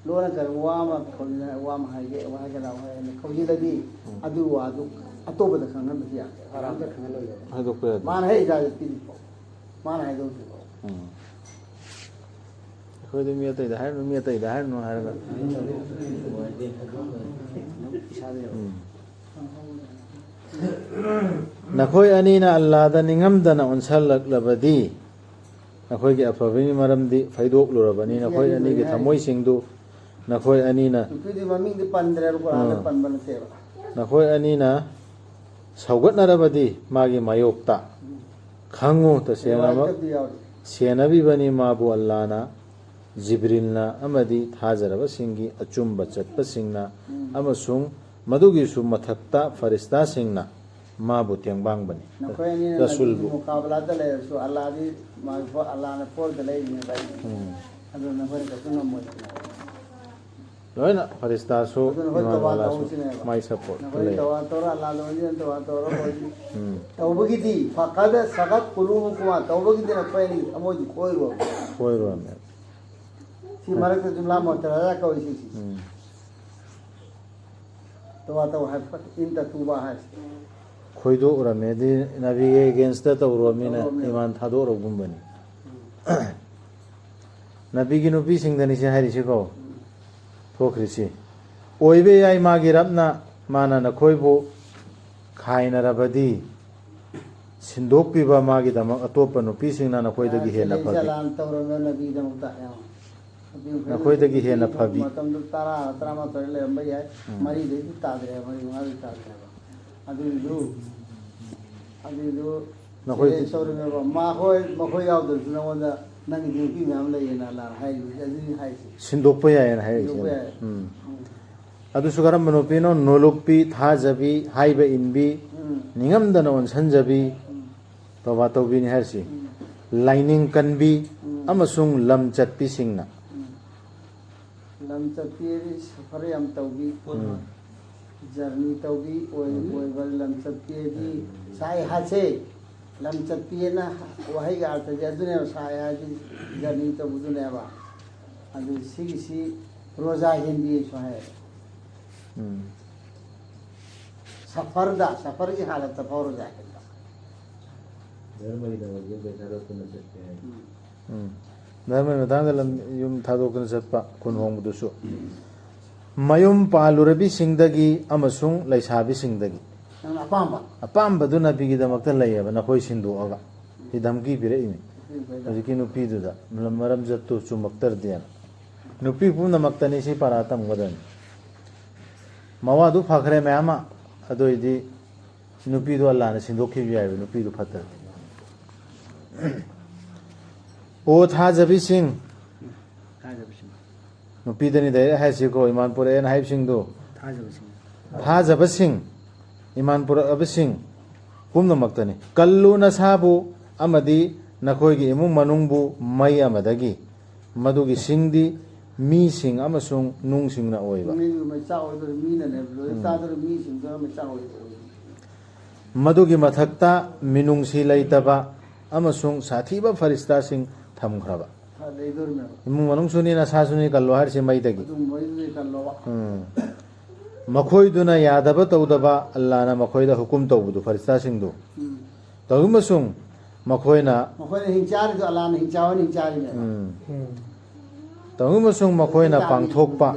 ꯂꯣꯟꯅ ꯀꯔꯤ ꯋꯥ ꯑꯃ ꯈꯧꯖꯤꯜꯂ-, ꯋꯥ ꯑꯃ ꯍꯥꯏꯒꯦ, ꯋꯥ ꯍꯥꯏꯒꯦ ꯂꯥꯎ ꯍꯥꯏꯅ ꯈꯧꯖꯤꯜꯂꯗꯤ, ꯎꯝ꯫ ꯑꯗꯨ ꯋꯥꯗꯨ ꯑꯇꯣꯞꯄꯗ ꯈꯪꯍꯟꯕꯗꯤ ꯌꯥꯗꯦ꯫ ꯑꯔꯥꯝꯗ ꯈꯪꯍꯜꯂꯣꯏꯗꯕ꯫ ꯍꯥꯏꯗꯣꯛꯄ ꯌꯥꯗꯦ꯫ ꯃꯥꯅ ꯍꯦꯛ ꯏꯖꯥꯖꯠ ꯄꯤꯔꯤꯐꯥꯎ꯫ ꯃꯥꯅ ꯍꯥꯏꯗꯣꯛꯇ꯭ꯔꯤꯐꯥꯎ꯫ ꯎꯝ꯫ ꯑꯩꯈꯣꯏꯗꯤ ꯃꯤ ꯑꯇꯩꯗ ꯍꯥꯏꯔꯨꯅꯨ, ꯃꯤ ꯑꯇꯩꯗ ꯍꯥꯏꯔꯨꯅꯨ ꯍꯥꯏꯔꯒ꯫ ꯏꯁꯥꯗ ꯌꯧꯔꯦ꯫ ꯎꯝ꯫ ꯅꯈꯣꯏ ꯑꯅꯤꯅ ꯑꯜꯂꯥꯗ ꯅꯤꯡꯉꯝꯗꯅ ꯑꯣꯟꯁꯜꯂꯛꯂꯕꯗꯤ, ꯅꯈꯣꯏꯒꯤ ꯑꯐꯕꯒꯤ ꯃꯔꯝꯗꯤ ꯐꯩꯗꯣꯛꯂꯨꯔꯕꯅꯤ꯫ ꯅꯈꯣꯏ ꯑꯅꯤꯒꯤ ꯊꯃꯣꯏꯁꯤꯡꯗꯨ ꯅꯈꯣꯏ ꯑꯅꯤꯅ ꯅꯨꯄꯤꯗꯤ ꯃꯃꯤꯡꯗꯤ ꯄꯟꯗ꯭ꯔꯦꯕ, ꯀꯨꯔꯥꯟꯗ ꯑꯥ꯫ ꯄꯟꯕ ꯅꯠꯇꯦꯕ꯫ ꯅꯈꯣꯏ ꯑꯅꯤꯅ ꯁꯧꯒꯠꯅꯔꯕꯗꯤ ꯃꯥꯒꯤ ꯃꯥꯌꯣꯛꯇ ꯈꯪꯉꯨ, ꯇꯁꯦꯡꯅꯃꯛ ꯔꯤꯋꯥꯌꯠꯇꯗꯤ ꯌꯥꯎꯔꯤ꯫ ꯁꯦꯟꯅꯕꯤꯕꯅꯤ ꯃꯥꯕꯨ ꯑꯜꯂꯥꯅ, ꯖꯤꯕ꯭ꯔꯤꯜꯅ ꯑꯃꯗꯤ ꯊꯥꯖꯔꯕꯁꯤꯡꯒꯤ ꯑꯆꯨꯝꯕ ꯆꯠꯄꯁꯤꯡꯅ ꯎꯝ꯫ ꯑꯃꯁꯨꯡ ꯃꯗꯨꯒꯤꯁꯨ ꯃꯊꯛꯇ ꯐꯔꯤꯁꯇꯥꯁꯤꯡꯅ ꯃꯥꯕꯨ ꯇꯦꯡꯕꯥꯡꯕꯅꯤ꯫ ꯅꯈꯣꯏ ꯑꯅꯤꯅ ꯔꯁꯨꯜꯕꯨ꯫ ꯅꯕꯤꯒꯤ ꯃꯨꯀꯥꯕꯂꯥꯗ ꯂꯩꯔꯁꯨ ꯑꯜꯂꯥꯗꯤ ꯃꯥ-, ꯑꯜꯂꯥꯅ ꯐꯣꯔꯗ ꯂꯩꯔꯤꯅꯦꯕ꯫ ꯎꯝ꯫ ꯑꯗꯨ ꯅꯈꯣꯏꯅ ꯀꯩꯁꯨ ꯉꯝꯃꯣꯏꯗꯅ꯫ ꯂꯣꯏꯅ ꯐꯔꯤꯁꯇꯥꯁꯨ ꯑꯗꯨꯅ ꯑꯩꯈꯣꯏ ꯏꯃꯥꯟ ꯇꯋꯥ ꯑꯜꯂꯥꯁꯨ ꯇꯧꯁꯤꯅꯦꯕ꯫ ꯃꯥꯏ ꯁꯞꯄꯣꯔꯠꯇ ꯅꯈꯣꯏ ꯂꯩ꯫ ꯇꯋꯥ ꯇꯧꯔ ꯑꯜꯂꯥꯗ ꯑꯣꯏꯅꯤ, ꯇꯋꯥ ꯇꯧꯔ ꯑꯣꯏꯅꯤ꯫ ꯎꯝ꯫ ꯇꯧꯕꯒꯤꯗꯤ ꯐꯀꯗ ꯁꯒꯠ ꯀꯨꯂꯨꯕꯨꯀꯨꯃꯥ ꯇꯧꯕꯒꯤꯗꯤ ꯅꯈꯣꯏ ꯑꯅꯤ ꯊꯃꯣꯏꯗꯤ ꯀꯣꯏꯔꯣꯏ꯫ ꯀꯣꯏꯔꯣꯏꯅꯦ꯫ ꯁꯤ ꯃꯔꯛꯇ ꯖꯨꯝꯂꯥ ꯃꯣꯇꯔꯥꯖꯥ ꯀꯧꯏ ꯁꯤ, ꯁꯤ꯫ ꯎꯝ꯫ ꯇꯋꯥ ꯇꯧ ꯍꯥꯏꯕ, ꯏꯟ ꯇꯇꯨꯕ ꯍꯥꯏꯁꯦ꯫ ꯈꯣꯏꯗꯣꯛꯎꯔꯝꯃꯦ꯫ ꯑꯗꯨꯗꯤ ꯅꯕꯤꯒꯤ against ꯇꯧꯔꯨꯔꯃꯤꯅ ꯇꯧꯔꯨꯔꯃꯤꯅ꯫ ꯏꯃꯥꯟ ꯊꯥꯗꯣꯛꯎꯔꯒꯨꯝꯕꯅꯤ꯫ ꯎꯝ꯫ ꯅꯕꯤꯒꯤ ꯅꯨꯄꯤꯁꯤꯡꯗꯅꯤ ꯁꯤ ꯍꯥꯏꯔꯤꯁꯤꯀꯣ꯫ ꯎꯝ꯫ ꯊꯣꯛꯈ꯭ꯔꯤꯁꯤ꯫ ꯑꯣꯏꯕ ꯌꯥꯏ ꯃꯥꯒꯤ ꯔꯕꯅ ꯃꯥꯅ ꯅꯈꯣꯏꯕꯨ ꯈꯥꯏꯅꯔꯕꯗꯤ ꯁꯤꯟꯗꯣꯛꯄꯤꯕ ꯃꯥꯒꯤꯗꯃꯛ ꯑꯇꯣꯞꯄ ꯅꯨꯄꯤꯁꯤꯡꯅ ꯅꯈꯣꯏꯗꯒꯤ ꯍꯦꯟꯅ ꯐꯕꯤ꯫ ꯆꯂꯥꯟ ꯇꯧꯔꯝꯃꯦ ꯅꯕꯤꯒꯤꯗꯃꯛꯇ ꯌꯦꯡꯉꯣ꯫ ꯅꯨꯄꯤ ꯃꯈꯩꯗꯨ ꯅꯈꯣꯏꯗꯒꯤ ꯍꯦꯟꯅ ꯐꯕꯤ꯫ ꯃꯇꯝꯗꯨ ꯇꯔꯥ, ꯇꯔꯥꯃꯥꯊꯣꯏ ꯂꯩꯔꯝꯕ ꯌꯥꯏ꯫ ꯎꯝ꯫ ꯃꯔꯤꯗꯩꯗꯤ ꯇꯥꯗ꯭ꯔꯦ, ꯃꯔꯤ ꯃꯉꯥꯗꯤ ꯇꯥꯗ꯭ꯔꯦꯕ꯫ ꯑꯗꯨꯏꯗꯨ, ꯑꯗꯨꯏꯗꯨ ꯅꯈꯣꯏ ꯁꯦꯂꯦꯛ ꯇꯧꯔꯝꯃꯦꯕ꯫ ꯃꯈꯣꯏ, ꯃꯈꯣꯏ ꯌꯥꯎꯗ꯭ꯔꯁꯨ ꯅꯉꯣꯟꯗ ꯅꯪꯒꯤꯗꯤ ꯅꯨꯄꯤ ꯃꯌꯥꯝ ꯂꯩꯌꯦꯅ ꯑꯜꯂꯥꯅ ꯍꯥꯏꯔꯤꯕꯁꯦ ꯑꯗꯨꯅꯤ ꯍꯥꯏꯁꯦ꯫ ꯁꯤꯟꯗꯣꯛꯄ ꯌꯥꯏꯌꯦꯅ ꯍꯥꯏꯔꯤꯁꯦ꯫ ꯁꯤꯟꯗꯣꯛꯄ ꯌꯥꯏ꯫ ꯎꯝ꯫ ꯎꯝ꯫ ꯑꯗꯨꯁꯨ ꯀꯔꯝꯕ ꯅꯨꯄꯤꯅꯣ? ꯅꯣꯂꯨꯛꯄꯤ, ꯊꯥꯖꯕꯤ, ꯍꯥꯏꯕ ꯏꯟꯕꯤ, ꯎꯝ꯫ ꯅꯤꯡꯉꯝꯗꯅ ꯑꯣꯟꯁꯟꯖꯕꯤ, ꯎꯝ꯫ ꯇꯧꯕꯥ ꯇꯧꯕꯤꯅꯤ ꯍꯥꯏꯔꯤꯁꯤ꯫ ꯎꯝ꯫ ꯂꯥꯏꯅꯤꯡ ꯀꯟꯕꯤ ꯎꯝ꯫ ꯑꯃꯁꯨꯡ ꯂꯝ ꯆꯠꯄꯤꯁꯤꯡꯅ꯫ ꯎꯝ꯫ ꯂꯝ ꯆꯠꯄꯤ ꯍꯥꯏꯗꯤ ꯁꯐꯔ ꯌꯥꯝ ꯇꯧꯕꯤ꯫ ꯎꯝ꯫ ꯖꯔꯅꯤ ꯇꯧꯕꯤ, ꯑꯣꯏ-, ꯎꯝ꯫ ꯑꯣꯏꯕ ꯂꯝ ꯆꯠꯄꯤ ꯍꯥꯏꯗꯤ ꯎꯝ꯫ ꯁꯥꯏ ꯍꯥꯠꯁꯦ꯫ ꯂꯝ ꯆꯠꯄꯤ ꯍꯥꯏꯅ ꯋꯥꯍꯩꯒꯤ ꯑꯔꯊꯁꯦ ꯑꯗꯨꯅꯦꯕ, ꯁꯥꯏ ꯍꯥꯏꯗꯤ ꯖꯔꯅꯤ ꯇꯧꯕꯗꯨꯅꯦꯕ꯫ ꯑꯗꯨ ꯁꯤꯒꯤꯁꯤ ꯔꯣꯖꯥ ꯍꯦꯟꯕꯤꯁꯨ ꯍꯥꯏ꯫ ꯎꯝ꯫ ꯁꯐꯔꯗ, ꯁꯐꯔꯒꯤ ꯍꯥꯂꯠꯇ ꯐꯥꯎ ꯔꯣꯖꯥ ꯍꯦꯟꯕ꯫ ꯙꯔꯃꯒꯤꯗꯃꯛ ꯌꯨꯝ ꯀꯩ ꯊꯥꯗꯣꯛꯇꯨꯅ ꯆꯠꯀꯦ ꯍꯥꯏ꯫ ꯎꯝ꯫ ꯎꯝ꯫ ꯙꯔꯃꯒꯤ ꯃꯇꯥꯡꯗ ꯂꯝ, ꯌꯨꯝ ꯊꯥꯗꯣꯛꯇꯨꯅ ꯆꯠꯄ, ꯈꯨꯟ ꯍꯣꯡꯕꯗꯨꯁꯨ꯫ ꯃꯌꯨꯝ ꯄꯥꯜꯂꯨꯔꯕꯤꯁꯤꯡꯗꯒꯤ ꯑꯃꯁꯨꯡ ꯂꯩꯁꯥꯕꯤꯁꯤꯡꯗꯒꯤ꯫ ꯅꯪꯅ ꯑꯄꯥꯝꯕ꯫ ꯑꯄꯥꯝꯕꯗꯨ ꯅꯕꯤꯒꯤꯗꯃꯛꯇ ꯂꯩꯌꯦꯕ, ꯅꯈꯣꯏ ꯁꯤꯟꯗꯣꯛꯑꯒ꯫ ꯁꯤ ꯙꯝꯀꯤ ꯄꯤꯔꯛꯏꯅꯤ꯫ ꯍꯧꯖꯤꯛꯀꯤ ꯅꯨꯄꯤꯗꯨꯗ ꯃꯔꯝ ꯆꯠꯇꯨ ꯆꯨꯝꯃꯛꯇ꯭ꯔꯗꯤꯅ꯫ ꯅꯨꯄꯤ ꯄꯨꯝꯅꯃꯛꯇꯅꯤ ꯁꯤ ꯄꯔꯥ ꯇꯝꯒꯗꯕꯅꯤ꯫ ꯃꯋꯥꯗꯨ ꯐꯈ꯭ꯔꯦ ꯃꯌꯥꯝ ꯑꯃ, ꯑꯗꯨ ꯑꯣꯏꯗꯤ ꯅꯨꯄꯤꯗꯨ ꯑꯜꯂꯥꯅ ꯁꯤꯟꯗꯣꯛꯈꯤꯕ ꯌꯥꯏꯕ, ꯅꯨꯄꯤꯗꯨ ꯐꯠꯇ꯭ꯔꯗꯤ꯫ ꯑꯣ ꯊꯥꯖꯕꯤꯁꯤꯡ, ꯊꯥꯖꯕꯁꯤꯡ꯫ ꯅꯨꯄꯤꯗꯅꯤ ꯗꯥꯏꯔꯦꯛ ꯍꯥꯏꯁꯤꯀꯣ, ꯏꯃꯥꯟ ꯄꯨꯔꯛꯑꯦꯅ ꯍꯥꯏꯕꯁꯤꯡꯗꯨ꯫ ꯊꯥꯖꯕꯁꯤꯡ꯫ ꯊꯥꯖꯕꯁꯤꯡ, ꯏꯃꯥꯟ ꯄꯨꯔꯛꯑꯕꯁꯤꯡ ꯄꯨꯝꯅꯃꯛꯇꯅꯤ꯫ ꯀꯜꯂꯨ ꯅꯁꯥꯕꯨ ꯑꯃꯗꯤ ꯅꯈꯣꯏꯒꯤ ꯏꯃꯨꯡ ꯃꯅꯨꯡꯕꯨ ꯃꯩ ꯑꯃꯗꯒꯤ꯫ ꯃꯗꯨꯒꯤ ꯁꯤꯡꯗꯤ ꯃꯤꯁꯤꯡ ꯑꯃꯁꯨꯡ ꯅꯨꯡꯁꯤꯡꯅ ꯑꯣꯏꯕ꯫ ꯃꯤꯗꯨ ꯃꯩꯆꯥꯛ ꯑꯣꯏꯗꯣꯔꯤ, ꯃꯤꯅ ꯂꯦꯞꯂꯣꯏ ꯎꯝ꯫ ꯆꯥꯗꯣꯔꯤ, ꯃꯤꯁꯤꯡꯗꯨꯅ ꯃꯩꯆꯥꯛ ꯑꯣꯏꯗꯣꯔꯤ꯫ ꯃꯗꯨꯒꯤ ꯃꯊꯛꯇ ꯃꯤꯅꯨꯡꯁꯤ ꯂꯩꯇꯕ ꯑꯃꯁꯨꯡ ꯁꯥꯊꯤꯕ ꯐꯔꯤꯁꯇꯥꯁꯤꯡ ꯊꯝꯈ꯭ꯔꯕ꯫ ꯂꯩꯗꯣꯔꯤꯕꯅꯦꯕ꯫ ꯏꯃꯨꯡ ꯃꯅꯨꯡꯁꯨꯅꯤ ꯅꯁꯥꯁꯨꯅꯤ ꯀꯜꯂꯣ ꯍꯥꯏꯔꯤꯁꯤ ꯃꯩꯗꯒꯤ꯫ ꯑꯗꯨ ꯃꯩꯗꯨꯗꯤ ꯀꯜꯂꯣꯕ꯫ ꯎꯝ꯫ ꯃꯈꯣꯏꯗꯨꯅ ꯌꯥꯗꯕ ꯇꯧꯗꯕ ꯑꯜꯂꯥꯅ ꯃꯈꯣꯏꯗ ꯍꯨꯀꯨꯝ ꯇꯧꯕꯗꯨ, ꯐꯔꯤꯁꯇꯥꯁꯤꯡꯗꯨ꯫ ꯎꯝ꯫ ꯇꯧꯏ ꯑꯃꯁꯨꯡ ꯃꯈꯣꯏꯅ ꯃꯈꯣꯏꯅ ꯍꯤꯡ ꯆꯥꯔꯤꯗꯣ ꯑꯜꯂꯥꯅ ꯍꯤꯡ ꯆꯥꯎꯅ ꯍꯤꯡ ꯆꯥꯔꯤꯅꯦꯕ꯫ ꯎꯝ꯫ ꯎꯝ꯫ ꯇꯧꯏ ꯑꯃꯁꯨꯡ ꯃꯈꯣꯏꯅ ꯍꯤꯡ ꯆꯥꯔꯤꯗꯣ ꯄꯥꯡꯊꯣꯛꯄ,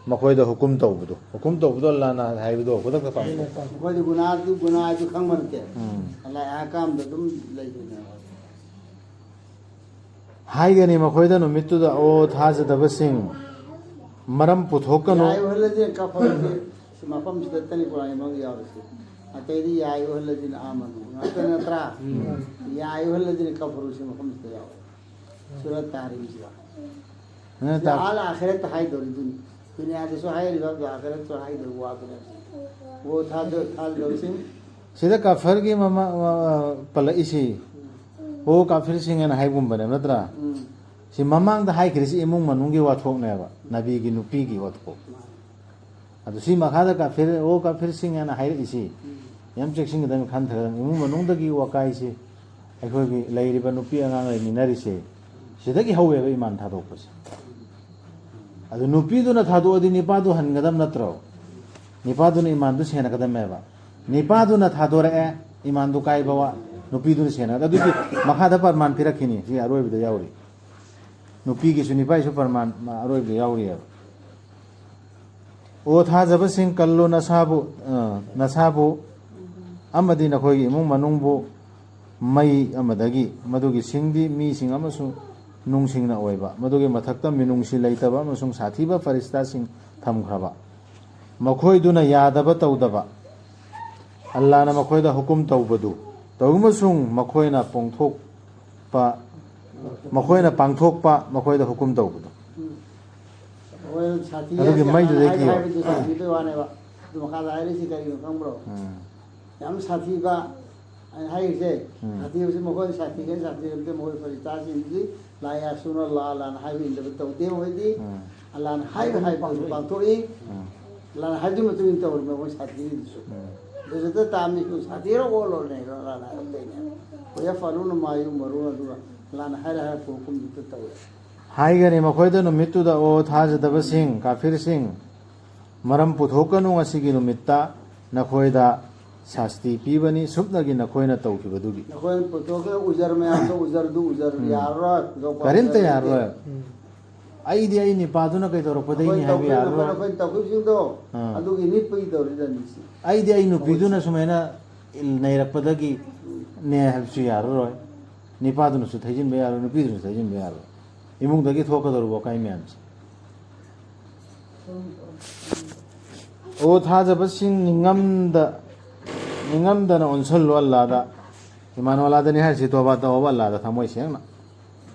ꯃꯈꯣꯏꯗ ꯍꯨꯀꯨꯝ ꯇꯧꯕꯗꯣ, ꯍꯨꯀꯨꯝ ꯇꯧꯕꯗꯣ ꯑꯜꯂꯥꯅ ꯍꯥꯏꯕꯗꯣ ꯈꯨꯗꯛꯇ ꯄꯥꯡꯊꯣꯛꯄ꯫ ꯃꯈꯣꯏꯗꯤ ꯒꯨꯅꯥꯗꯨ, ꯒꯨꯅꯥ ꯍꯥꯏꯁꯨ ꯈꯪꯕ ꯅꯠꯇꯦ꯫ ꯎꯝ꯫ ꯑꯜꯂꯥ ꯑꯍꯀꯥꯝꯗ ꯑꯗꯨꯝ ꯂꯩꯕꯅꯦꯕ꯫ ꯍꯥꯏꯒꯅꯤ ꯃꯈꯣꯏꯗ ꯅꯨꯃꯤꯠꯇꯨꯗ, "ꯑꯣ ꯊꯥꯖꯗꯕꯁꯤꯡ, ꯃꯔꯝ ꯄꯨꯊꯣꯛꯀꯅꯨ"꯫ ꯌꯥ ꯑꯌꯨꯍꯜꯂꯖꯤꯅ ꯀꯐꯔꯨꯁꯤ ꯁꯤ ꯃꯐꯝꯁꯤꯗ ꯇꯅꯤ ꯀꯨꯔꯥꯟꯒꯤ ꯃꯅꯨꯡꯗ ꯌꯥꯎꯔꯤꯁꯤ꯫ ꯑꯇꯩꯗꯤ ꯌꯥ ꯑꯌꯨꯍꯜꯂꯖꯤꯅ ꯑꯥꯃꯅꯨ ꯉꯥꯛꯇ ꯅꯠꯇ꯭ꯔꯥ? ꯎꯝ꯫ ꯌꯥ ꯑꯌꯨꯍꯜꯂꯖꯤꯅ ꯀꯐꯔꯨꯁꯤ ꯃꯐꯝꯁꯤꯗ ꯌꯥꯎꯔꯤ꯫ ꯁꯨꯔꯠ ꯇꯥꯍꯔꯤꯝꯁꯤꯗ꯫ ꯑꯗꯨꯅ ꯁꯤꯗ ꯇꯥꯛ- ꯑꯥꯜ ꯑꯥꯈꯤꯔꯠꯇ ꯍꯥꯏꯗꯧꯔꯤꯗꯨꯅꯤ꯫ ꯗꯨꯅꯤꯌꯥꯗꯁꯨ ꯍꯥꯏꯔꯤꯕ, ꯑꯗꯣ ꯑꯥꯈꯤꯔꯠꯇꯁꯨ ꯍꯥꯏꯗꯧꯔꯤꯕ ꯋꯥꯗꯨꯅꯦ꯫ ꯑꯣ ꯊꯥꯖ-, ꯊꯥꯖꯗꯕꯁꯤꯡ꯫ ꯁꯤꯗ ꯀꯐꯔꯒꯤ ꯃꯃꯥ-, ꯃ-, ꯄꯜꯂꯛꯏꯁꯤ꯫ ꯑꯣ ꯀꯥꯐꯤꯔꯁꯤꯡ ꯍꯥꯏꯅ ꯍꯥꯏꯒꯨꯝꯕꯅꯦꯕ ꯅꯠꯇ꯭ꯔꯥ? ꯎꯝ꯫ ꯁꯤ ꯃꯃꯥꯡꯗ ꯍꯥꯏꯈ꯭ꯔꯤꯁꯤ ꯏꯃꯨꯡ ꯃꯅꯨꯡꯒꯤ ꯋꯥꯊꯣꯛꯅꯦꯕ, ꯅꯕꯤꯒꯤ ꯅꯨꯄꯤꯒꯤ ꯋꯥꯊꯣꯛ꯫ ꯑꯗꯨ ꯁꯤ ꯃꯈꯥꯗ ꯀꯥꯐꯤꯔ, "ꯑꯣ ꯀꯥꯐꯤꯔꯁꯤꯡ" ꯍꯥꯏꯅ ꯍꯥꯏꯔꯛꯏꯁꯤ ꯎꯝ꯫ ꯌꯥꯝ ꯆꯦꯛꯁꯤꯟꯒꯗꯕꯅꯤ, ꯈꯟꯊꯒꯗꯕꯅꯤ꯫ ꯏꯃꯨꯡ ꯃꯅꯨꯡꯗꯒꯤ ꯋꯥꯀꯥꯏꯁꯤ, ꯑꯩꯈꯣꯏꯒꯤ ꯂꯩꯔꯤꯕ ꯅꯨꯄꯤ ꯑꯉꯥꯡ ꯂꯩꯃꯤꯟꯅꯔꯤꯁꯦ, ꯁꯤꯗꯒꯤ ꯍꯧꯋꯦꯕ ꯏꯃꯥꯟ ꯊꯥꯗꯣꯛꯄꯁꯦ꯫ ꯑꯗꯨ ꯅꯨꯄꯤꯗꯨꯅ ꯊꯥꯗꯣꯛꯑꯗꯤ ꯅꯤꯄꯥꯗꯨ ꯍꯟꯒꯗꯕ ꯅꯠꯇ꯭ꯔꯣ? ꯅꯤꯄꯥꯗꯨꯅ ꯏꯃꯥꯟꯗꯨ ꯁꯦꯟꯅꯒꯗꯕꯅꯦꯕ꯫ ꯅꯤꯄꯥꯗꯨꯅ ꯊꯥꯗꯣꯔꯛꯑꯦ, ꯏꯃꯥꯟꯗꯨ ꯀꯥꯏꯕ ꯋꯥ, ꯅꯨꯄꯤꯗꯨꯅ ꯁꯦꯟꯅꯒꯗꯕ꯫ ꯑꯗꯨꯗꯤ ꯃꯈꯥꯗ ꯄ꯭ꯔꯃꯥꯟ ꯄꯤꯔꯛꯈꯤꯅꯤ, ꯁꯤ ꯑꯔꯣꯏꯕꯗ ꯌꯥꯎꯔꯤ꯫ ꯅꯨꯄꯤꯒꯤꯁꯨ ꯅꯤꯄꯥꯒꯤꯁꯨ ꯄ꯭ꯔꯃꯥꯟ ꯑꯔꯣꯏꯕꯗ ꯌꯥꯎꯔꯤꯑꯕ꯫ ꯑꯣ ꯊꯥꯖꯕꯁꯤꯡ, ꯀꯜꯂꯨ ꯅꯁꯥꯕꯨ, ꯑ, ꯅꯁꯥꯕꯨ ꯑꯃꯗꯤ ꯅꯈꯣꯏꯒꯤ ꯏꯃꯨꯡ ꯃꯅꯨꯡꯕꯨ ꯃꯩ ꯑꯃꯗꯒꯤ, ꯃꯗꯨꯒꯤ ꯁꯤꯡꯗꯤ ꯃꯤꯁꯤꯡ ꯑꯃꯁꯨꯡ ꯅꯨꯡꯁꯤꯡꯅ ꯑꯣꯏꯕ, ꯃꯗꯨꯒꯤ ꯃꯊꯛꯇ ꯃꯤꯅꯨꯡꯁꯤ ꯂꯩꯇꯕ ꯑꯃꯁꯨꯡ ꯁꯥꯊꯤꯕ ꯐꯔꯤꯁꯇꯥꯁꯤꯡ ꯊꯝꯈ꯭ꯔꯕ, ꯃꯈꯣꯏꯗꯨꯅ ꯌꯥꯗꯕ ꯇꯧꯗꯕ, ꯑꯜꯂꯥꯅ ꯃꯈꯣꯏꯗ ꯍꯨꯀꯨꯝ ꯇꯧꯕꯗꯨ ꯇꯧ, ꯑꯃꯁꯨꯡ ꯃꯈꯣꯏꯅ ꯄꯣꯡꯊꯣꯛꯄ, ꯃꯈꯣꯏꯅ ꯄꯥꯡꯊꯣꯛꯄ, ꯃꯈꯣꯏꯗ ꯍꯨꯀꯨꯝ ꯇꯧꯕꯗꯨ꯫ ꯎꯝ꯫ ꯑꯩꯈꯣꯏ ꯁꯥꯊꯤ ꯑꯗꯨꯒꯤ ꯍꯥꯏꯁꯦ ꯃꯩꯗꯨꯗꯩ ꯍꯥꯏ-, ꯀꯤꯌꯣ꯫ ꯍꯥꯏꯕꯗꯨ ꯁꯥꯊꯤꯕꯩ ꯋꯥꯅꯦꯕ꯫ ꯑꯗꯨ ꯃꯈꯥꯗ ꯍꯥꯏꯔꯤꯁꯤ ꯀꯔꯤꯅꯣ ꯈꯪꯕ꯭ꯔꯣ? ꯎꯝ꯫ ꯌꯥꯝ ꯁꯥꯊꯤꯕ, ꯑꯩꯅ ꯍꯥꯏꯔꯤꯁꯦ, ꯎꯝ꯫ ꯁꯥꯊꯤꯕꯁꯤ ꯃꯈꯣꯏ ꯁꯥꯊꯤꯒꯦ ꯁꯥꯊꯤꯔꯛꯇꯦ, ꯃꯈꯣꯏ ꯐꯔꯤꯁꯇꯥꯁꯤꯡꯁꯤ ꯂꯥ ꯌꯥꯁꯨꯅ ꯂꯥ, ꯑꯜꯂꯥꯅ ꯍꯥꯏꯕ ꯏꯟꯗꯕ ꯇꯧꯗꯦ꯫ ꯃꯈꯣꯏꯗꯤ ꯎꯝ꯫ ꯑꯜꯂꯥꯅ ꯍꯥꯏꯕ ꯍꯥꯏꯕꯗꯨ ꯄꯥꯡꯊꯣꯛꯏ꯫ ꯎꯝ꯫ ꯑꯜꯂꯥꯅ ꯍꯥꯏꯕꯗꯨꯒꯤ ꯃꯇꯨꯡ ꯏꯟꯅ ꯇꯧꯔꯤꯕ ꯃꯈꯣꯏ ꯁꯥꯊꯤꯔꯤꯗꯨꯁꯨ꯫ ꯎꯝ꯫ ꯑꯗꯨꯗ ꯇꯥꯝꯃꯤ ꯁꯥꯊꯤꯔ ꯑꯣꯜꯂꯣꯅꯦ ꯑꯜꯂꯥꯅ ꯍꯥꯏꯕꯗꯩꯅꯦ꯫ "ويفعلون ما يؤمرون" ꯑꯗꯨꯒ ꯑꯜꯂꯥꯅ ꯍꯥꯏꯔ ꯍꯥꯏꯔꯛꯄ ꯍꯨꯀꯨꯝꯗꯨꯗ ꯇꯧꯋꯦ꯫ ꯍꯥꯏꯒꯅꯤ ꯃꯈꯣꯏꯗ ꯅꯨꯃꯤꯠꯇꯨꯗ, "ꯑꯣ ꯊꯥꯖꯗꯕꯁꯤꯡ, ꯀꯥꯐꯤꯔꯁꯤꯡ, ꯃꯔꯝ ꯄꯨꯊꯣꯛꯀꯅꯨ ꯉꯁꯤꯒꯤ ꯅꯨꯃꯤꯠꯇ ꯅꯈꯣꯏꯗ ꯁꯥꯁꯇꯤ ꯄꯤꯕꯅꯤ, ꯁꯨꯞꯅꯒꯤ ꯅꯈꯣꯏꯅ ꯇꯧꯈꯤꯕꯗꯨꯒꯤ"꯫ ꯅꯈꯣꯏꯅ ꯄꯨꯊꯣꯛꯈꯤꯕ ꯎꯖꯔ ꯃꯌꯥꯝꯗꯣ, ꯎꯖꯔꯗꯨ, ꯎꯖꯔ ꯎꯝ꯫ ꯌꯥꯔꯔꯣꯏ, ꯖꯣꯕ ꯀꯥꯔꯗ ꯀꯔꯤꯝꯇ ꯌꯥꯔꯔꯣꯏ꯫ ꯌꯥꯔꯔꯣꯏ꯫ ꯎꯝ꯫ ꯑꯩꯗꯤ ꯑꯩ ꯅꯤꯄꯥꯗꯨꯅ ꯀꯩꯗꯧꯔꯛꯄꯗꯒꯤꯅꯤ ꯑꯩꯈꯣꯏꯅ ꯍꯥꯏꯕ ꯇꯧꯈꯤꯕ, ꯌꯥꯔꯔꯣꯏ꯫ ꯑꯩꯈꯣꯏꯅ ꯇꯧꯈꯤꯕꯁꯤꯡꯗꯣ, ꯑꯥ꯫ ꯑꯗꯨꯒꯤ ꯅꯤꯠꯄꯒꯤ ꯇꯧꯔꯤꯗꯅꯤ ꯁꯤ꯫ ꯑꯩꯗꯤ ꯑꯩ ꯅꯨꯄꯤꯗꯨꯅ ꯁꯨꯃꯥꯏꯅ ꯅꯩꯔꯛꯄꯗꯒꯤ ꯎꯝ꯫ ꯅꯦ ꯍꯥꯏꯕꯁꯨ ꯌꯥꯔꯔꯣꯏ꯫ ꯅꯤꯄꯥꯗꯨꯅꯁꯨ ꯊꯩꯖꯤꯟꯕ ꯌꯥꯔꯣꯏ, ꯅꯨꯄꯤꯗꯨꯅꯁꯨ ꯊꯩꯖꯤꯟꯕ ꯌꯥꯔꯣꯏ꯫ ꯏꯃꯨꯡꯗꯒꯤ ꯊꯣꯛꯀꯗꯧꯔꯤꯕ ꯑꯀꯥꯏ ꯃꯌꯥꯝꯁꯦ꯫ ꯑꯣ ꯊꯥꯖꯕꯁꯤꯡ, ꯅꯤꯡꯉꯝꯗ-, ꯅꯤꯡꯉꯝꯗꯅ ꯑꯣꯟꯁꯜꯂꯨ ꯑꯜꯂꯥꯗ꯫ ꯏꯃꯥꯟ ꯑꯜꯂꯥꯗꯅꯤ ꯍꯥꯏꯔꯤꯁꯤ, ꯇꯣꯕꯥ ꯇꯧꯕ ꯑꯜꯂꯥꯗ ꯊꯃꯣꯏ ꯁꯦꯡꯅ꯫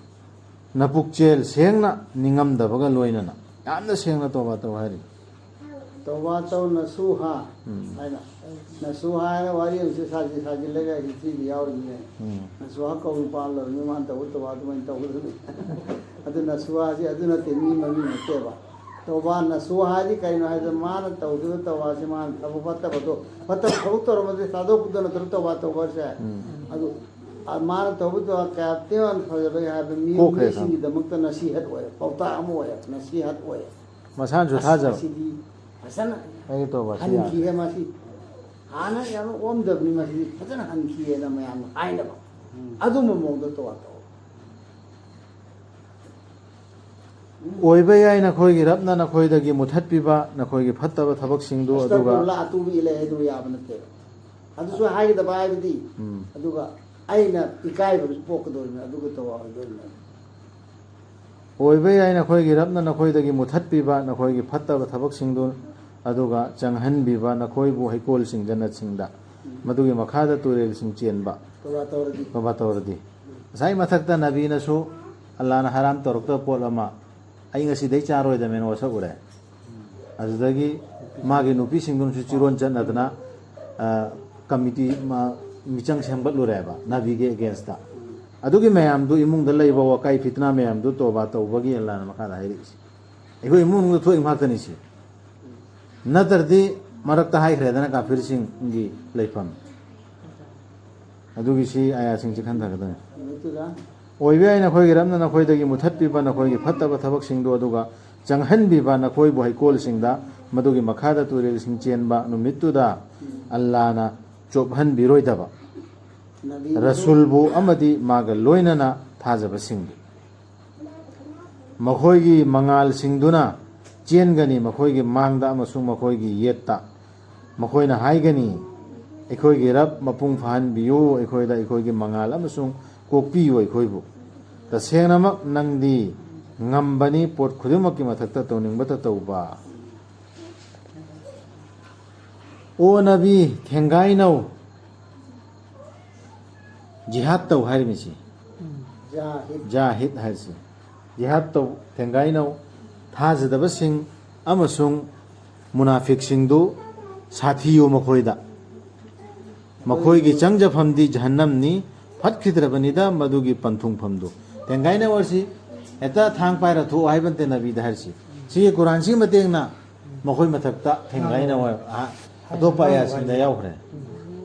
ꯅꯄꯨꯛꯆꯦꯜ ꯁꯦꯡꯅ ꯅꯤꯡꯉꯝꯗꯕꯒ ꯂꯣꯏꯅꯅ꯫ ꯌꯥꯝꯅ ꯁꯦꯡꯅ ꯇꯣꯕꯥ ꯇꯧ ꯍꯥꯏꯔꯤ꯫ ꯇꯧꯕꯥ ꯇꯧ ꯅꯁꯨꯍꯥ ꯎꯝ꯫ ꯍꯥꯏꯅ꯫ ꯅꯁꯨꯍꯥ ꯍꯥꯏꯅ ꯋꯥꯔꯤ ꯑꯃꯁꯨ ꯁꯥꯖꯤ ꯁꯥꯖꯤꯜꯂꯒ ꯍꯤꯁꯇ꯭ꯔꯤꯗ ꯌꯥꯎꯔꯤꯅꯦ꯫ ꯎꯝ꯫ ꯅꯁꯨꯍꯥ ꯀꯧꯕ ꯅꯨꯄꯥ ꯑꯃ ꯂꯩꯔꯝꯃꯤ, ꯃꯥꯅ ꯇꯧꯕ ꯇꯧꯕꯥ ꯑꯗꯨꯃꯥꯏꯅ ꯇꯧꯒꯗꯕꯅꯤ꯫ ꯑꯗꯨ ꯅꯁꯨꯍꯥꯁꯤ ꯑꯗꯨ ꯅꯠꯇꯦ, ꯃꯤ ꯃꯃꯤꯡ ꯅꯠꯇꯦꯕ꯫ ꯇꯧꯕꯥ ꯅꯁꯨꯍꯥ ꯍꯥꯏꯗꯤ ꯀꯩꯅꯣ ꯍꯥꯏꯕꯗ ꯃꯥꯅ ꯇꯧꯈꯤꯕ ꯇꯧꯕꯥꯁꯤ ꯃꯥꯅ ꯊꯕꯛ ꯐꯠꯇꯕꯗꯣ, ꯐꯠꯇꯕ ꯊꯕꯛ ꯇꯧꯔꯝꯕꯗꯤ ꯊꯥꯗꯣꯛꯄꯗꯣ ꯅꯠꯇ꯭ꯔꯣ ꯇꯧꯕꯥ ꯇꯧꯕꯁꯦ? ꯎꯝ꯫ ꯑꯗꯨ ꯃꯥꯅ ꯇꯧꯕꯗꯣ ꯀꯌꯥꯝ ꯊꯤꯅ ꯐꯖꯕꯒꯦ ꯍꯥꯏꯕ ꯀꯣꯛꯈ꯭ꯔꯦ, ꯃꯤꯑꯣꯏꯁꯤꯡꯒꯤꯗꯃꯛꯇ ꯅꯁꯤꯍꯠ ꯑꯣꯏ, ꯄꯥꯎꯇꯥꯛ ꯑꯃ ꯑꯣꯏ, ꯅꯁꯤꯍꯠ ꯑꯣꯏ꯫ ꯃꯁꯥꯅꯁꯨ ꯑꯁ, ꯊꯥꯖꯕ꯫ ꯃꯁꯤꯗꯤ ꯐꯖꯅ ꯑꯩꯒꯤ ꯇꯧꯕ ꯑꯁꯤ ꯌꯥꯗ꯭ꯔꯦ꯫ ꯍꯟꯈꯤꯌꯦ ꯃꯁꯤ꯫ ꯍꯥꯟꯅ ꯌꯥꯝꯅ ꯑꯣꯝꯗꯕꯅꯤ, ꯃꯁꯤꯗꯤ ꯐꯖꯅ ꯍꯟꯈꯤꯌꯦꯅ ꯃꯌꯥꯝꯅ ꯍꯥꯏꯅꯕ꯫ ꯎꯝ꯫ ꯑꯗꯨꯝꯕ ꯃꯑꯣꯡꯗ ꯇꯧꯔ ꯇꯧ꯫ ꯑꯣꯏꯕ ꯌꯥꯏ ꯅꯈꯣꯏꯒꯤ ꯔꯕꯅ ꯅꯈꯣꯏꯗꯒꯤ ꯃꯨꯊꯠꯄꯤꯕ ꯅꯈꯣꯏꯒꯤ ꯐꯠꯇꯕ ꯊꯕꯛꯁꯤꯡꯗꯨ, ꯑꯗꯨꯒ ꯑꯁꯇꯒꯐꯤꯔꯨꯜꯂꯥꯍ, ꯑꯇꯨꯕ ꯏꯂꯩꯍꯤ ꯍꯥꯏꯗꯨ ꯌꯥꯕ ꯅꯠꯇꯦꯕ꯫ ꯑꯗꯨꯁꯨ ꯍꯥꯏꯒꯗꯕ ꯍꯥꯏꯕꯗꯤ, ꯎꯝ꯫ ꯑꯗꯨꯒ ꯑꯩꯅ ꯏꯀꯥꯏꯕꯁꯨ ꯄꯣꯛꯀꯗꯧꯔꯤꯕꯅꯤ, ꯑꯗꯨꯒ ꯇꯧꯔꯛꯑꯣꯏꯗꯧꯔꯤꯕꯅꯤ꯫ ꯑꯣꯏꯕ ꯌꯥꯏ ꯅꯈꯣꯏꯒꯤ ꯔꯕꯅ ꯅꯈꯣꯏꯗꯒꯤ ꯃꯨꯊꯠꯄꯤꯕ ꯅꯈꯣꯏꯒꯤ ꯐꯠꯇꯕ ꯊꯕꯛꯁꯤꯡꯗꯨ, ꯑꯗꯨꯒ ꯆꯪꯍꯟꯕꯤꯕ ꯅꯈꯣꯏꯕꯨ ꯍꯩꯀꯣꯜꯁꯤꯡ, ꯖꯟꯅꯠꯁꯤꯡꯗ, ꯎꯝ꯫ ꯃꯗꯨꯒꯤ ꯃꯈꯥꯗ ꯇꯨꯔꯦꯜꯁꯤꯡ ꯆꯦꯟꯕ꯫ ꯇꯧꯔ ꯇꯧꯔꯗꯤ꯫ ꯇꯧꯕ ꯇꯧꯔꯗꯤ꯫ ꯉꯁꯥꯏ ꯃꯊꯛꯇ ꯅꯕꯤꯅꯁꯨ ꯑꯜꯂꯥꯅ ꯍꯔꯥꯝ ꯇꯧꯔꯛꯇꯕ ꯄꯣꯠ ꯑꯃ ꯑꯩ ꯉꯁꯤꯗꯩ ꯆꯥꯔꯣꯏꯗꯕꯅꯦꯅ ꯋꯥꯁꯛꯎꯔꯦ꯫ ꯑꯗꯨꯗꯒꯤ ꯃꯥꯒꯤ ꯅꯨꯄꯤꯁꯤꯡꯗꯨꯅꯁꯨ ꯆꯤꯔꯣꯟ ꯆꯠꯅꯗꯅ, ꯑ, ꯀꯃꯤꯇꯤ ꯃ-, ꯃꯤꯆꯪ ꯁꯦꯝꯒꯠꯂꯨꯔꯦꯕ ꯅꯕꯤꯒꯤ against ꯇ꯫ ꯑꯗꯨꯒꯤ ꯃꯌꯥꯝꯗꯨ, ꯏꯃꯨꯡꯗ ꯂꯩꯕ ꯋꯥꯀꯥꯏ ꯐꯤꯇꯅꯥ ꯃꯌꯥꯝꯗꯨ ꯇꯣꯕꯥ ꯇꯧꯕꯒꯤ ꯑꯜꯂꯥꯅ ꯃꯈꯥꯗ ꯍꯥꯏꯔꯛꯏꯁꯦ꯫ ꯑꯩꯈꯣꯏ ꯏꯃꯨꯡ ꯃꯅꯨꯡꯗ ꯊꯣꯛꯏ ꯉꯥꯛꯇꯅꯤ ꯁꯤ꯫ ꯅꯠꯇ꯭ꯔꯗꯤ ꯃꯔꯛꯇ ꯍꯥꯏꯈ꯭ꯔꯦꯗꯅ ꯀꯥꯐꯤꯔꯁꯤꯡꯒꯤ ꯂꯩꯐꯝ꯫ ꯑꯗꯨꯒꯤ ꯁꯤ ꯑꯥꯌꯥꯁꯤꯡꯁꯤ ꯈꯟꯊꯒꯗꯕꯅꯤ꯫ ꯑꯣꯏꯕ ꯌꯥꯏ ꯅꯈꯣꯏꯒꯤ ꯔꯕꯅ ꯅꯈꯣꯏꯗꯒꯤ ꯃꯨꯊꯠꯄꯤꯕ ꯅꯈꯣꯏꯒꯤ ꯐꯠꯇꯕ ꯊꯕꯛꯁꯤꯡꯗꯨ, ꯑꯗꯨꯒ ꯆꯪꯍꯟꯕꯤꯕ ꯅꯈꯣꯏꯕꯨ ꯍꯩꯀꯣꯜꯁꯤꯡꯗ, ꯃꯗꯨꯒꯤ ꯃꯈꯥꯗ ꯇꯨꯔꯦꯜꯁꯤꯡ ꯆꯦꯟꯕ ꯅꯨꯃꯤꯠꯇꯨꯗ ꯑꯜꯂꯥꯅ ꯆꯣꯞꯍꯟꯕꯤꯔꯣꯏꯗꯕ꯫ ꯅꯕꯤꯅꯁꯨ ꯔꯁꯨꯜꯕꯨ ꯑꯃꯗꯤ ꯃꯥꯒ ꯂꯣꯏꯅꯅ ꯊꯥꯖꯕꯁꯤꯡꯕꯨ꯫ ꯃꯈꯣꯏꯒꯤ ꯃꯉꯥꯜꯁꯤꯡꯗꯨꯅ ꯆꯦꯟꯒꯅꯤ ꯃꯈꯣꯏꯒꯤ ꯃꯥꯡꯗ ꯑꯃꯁꯨꯡ ꯃꯈꯣꯏꯒꯤ ꯌꯦꯠꯇ꯫ ꯃꯈꯣꯏꯅ ꯍꯥꯏꯒꯅꯤ, "ꯑꯩꯈꯣꯏꯒꯤ ꯔꯕ, ꯃꯄꯨꯡ ꯐꯥꯍꯟꯕꯤꯌꯨ ꯑꯩꯈꯣꯏꯗ ꯑꯩꯈꯣꯏꯒꯤ ꯃꯉꯥꯜ ꯑꯃꯁꯨꯡ ꯀꯣꯛꯄꯤꯌꯨ ꯑꯩꯈꯣꯏꯕꯨ꯫ ꯇꯁꯦꯡꯅꯃꯛ ꯅꯪꯗꯤ ꯉꯝꯕꯅꯤ, ꯄꯣꯠ ꯈꯨꯗꯤꯡꯃꯛꯀꯤ ꯃꯊꯛꯇ ꯇꯧꯅꯤꯡꯕꯇ ꯇꯧꯕ"꯫ ꯑꯣ ꯅꯕꯤ, ꯊꯦꯡꯒꯥꯏꯅꯧ꯫ ꯖꯤꯍꯥꯗ ꯇꯧ ꯍꯥꯏꯔꯤꯕꯁꯤ꯫ ꯖꯥꯍꯤꯗ꯫ ꯖꯥꯍꯤꯗ ꯍꯥꯏꯔꯤꯁꯤ꯫ ꯖꯤꯍꯥꯗ ꯇꯧ, ꯊꯦꯡꯒꯥꯏꯅꯧ꯫ ꯊꯥꯖꯗꯕꯁꯤꯡ ꯑꯃꯁꯨꯡ ꯃꯨꯅꯥꯐꯤꯛꯁꯤꯡꯗꯨ ꯁꯥꯊꯤꯌꯨ ꯃꯈꯣꯏꯗ꯫ ꯃꯈꯣꯏꯒꯤ ꯆꯪꯖꯐꯝꯗꯤ ꯖꯍꯟꯅꯝꯅꯤ, ꯐꯠꯈꯤꯗ꯭ꯔꯕꯅꯤꯗ ꯃꯗꯨꯒꯤ ꯄꯟꯊꯨꯡꯐꯝꯗꯨ꯫ ꯊꯦꯡꯒꯥꯏꯅꯧ ꯑꯁꯤ ꯍꯦꯛꯇ ꯊꯥꯡ ꯄꯥꯏꯔ ꯊꯣꯛꯑꯣ ꯍꯥꯏꯕ ꯅꯠꯇꯦ ꯅꯕꯤꯗ ꯍꯥꯏꯔꯤꯁꯤ꯫ ꯁꯤꯒꯤ ꯀꯨꯔꯥꯟꯁꯤꯒꯤ ꯃꯇꯦꯡꯅ ꯃꯈꯣꯏ ꯃꯊꯛꯇ ꯊꯦꯡꯒꯥꯏꯅꯧ ꯍꯥꯏ-, ꯑ-, ꯑꯇꯣꯞꯄ ꯑꯥꯌꯥꯁꯤꯡꯗ ꯌꯥꯎꯈ꯭ꯔꯦ꯫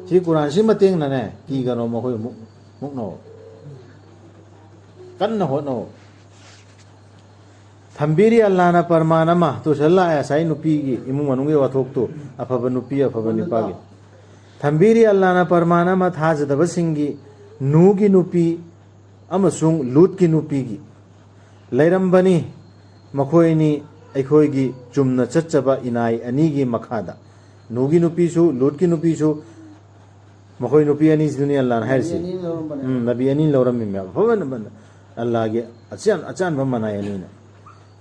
ꯁꯤ ꯀꯨꯔꯥꯟꯁꯤꯒꯤ ꯃꯇꯦꯡꯅꯅꯦ, ꯀꯤꯒꯅꯣ ꯃꯈꯣꯏ ꯑꯃꯨꯛ꯫ ꯃꯨꯛꯅꯧ꯫ ꯀꯟꯅ ꯍꯣꯠꯅꯧ꯫ ꯊꯝꯕꯤꯔꯤ ꯑꯜꯂꯥꯅ ꯄꯔꯃꯥꯟ ꯑꯃ꯫ ꯇꯨ ꯁꯤꯗ ꯂꯥꯛꯑꯦ ꯉꯁꯥꯏ ꯅꯨꯄꯤꯒꯤ ꯏꯃꯨꯡ ꯃꯅꯨꯡꯒꯤ ꯋꯥꯊꯣꯛꯇꯨ, ꯑꯐꯕ ꯅꯨꯄꯤ ꯑꯐꯕ ꯅꯨꯄꯥꯒꯤ꯫ ꯊꯝꯕꯤꯔꯤ ꯑꯜꯂꯥꯅ ꯄꯔꯃꯥꯟ ꯑꯃ ꯊꯥꯖꯗꯕꯁꯤꯡꯒꯤ, ꯅꯨꯍꯒꯤ ꯅꯨꯄꯤ ꯑꯃꯁꯨꯡ ꯂꯨꯠꯀꯤ ꯅꯨꯄꯤꯒꯤ꯫ ꯂꯩꯔꯝꯕꯅꯤ ꯃꯈꯣꯏ ꯑꯅꯤ ꯑꯩꯈꯣꯏꯒꯤ ꯆꯨꯝꯅ ꯆꯠꯆꯕ ꯏꯅꯥꯏ ꯑꯅꯤꯒꯤ ꯃꯈꯥꯗ꯫ ꯅꯨꯍꯒꯤ ꯅꯨꯄꯤꯁꯨ ꯂꯨꯠꯀꯤ ꯅꯨꯄꯤꯁꯨ, ꯃꯈꯣꯏ ꯅꯨꯄꯤ ꯑꯅꯤꯁꯤꯗꯨꯅꯤ ꯑꯜꯂꯥꯅ ꯍꯥꯏꯔꯤꯁꯤ꯫ ꯅꯕꯤ ꯑꯅꯤ ꯂꯧꯔꯝꯕꯅꯦꯕ꯫ ꯎꯝ, ꯅꯕꯤ ꯑꯅꯤ ꯂꯧꯔꯝꯃꯤꯃꯦꯕ꯫ ꯑꯐꯕ ꯅ-, ꯑꯜꯂꯥꯒꯤ ꯑꯆꯥꯟ-, ꯑꯆꯥꯟꯕ ꯃꯅꯥꯏ ꯑꯅꯤꯅ꯫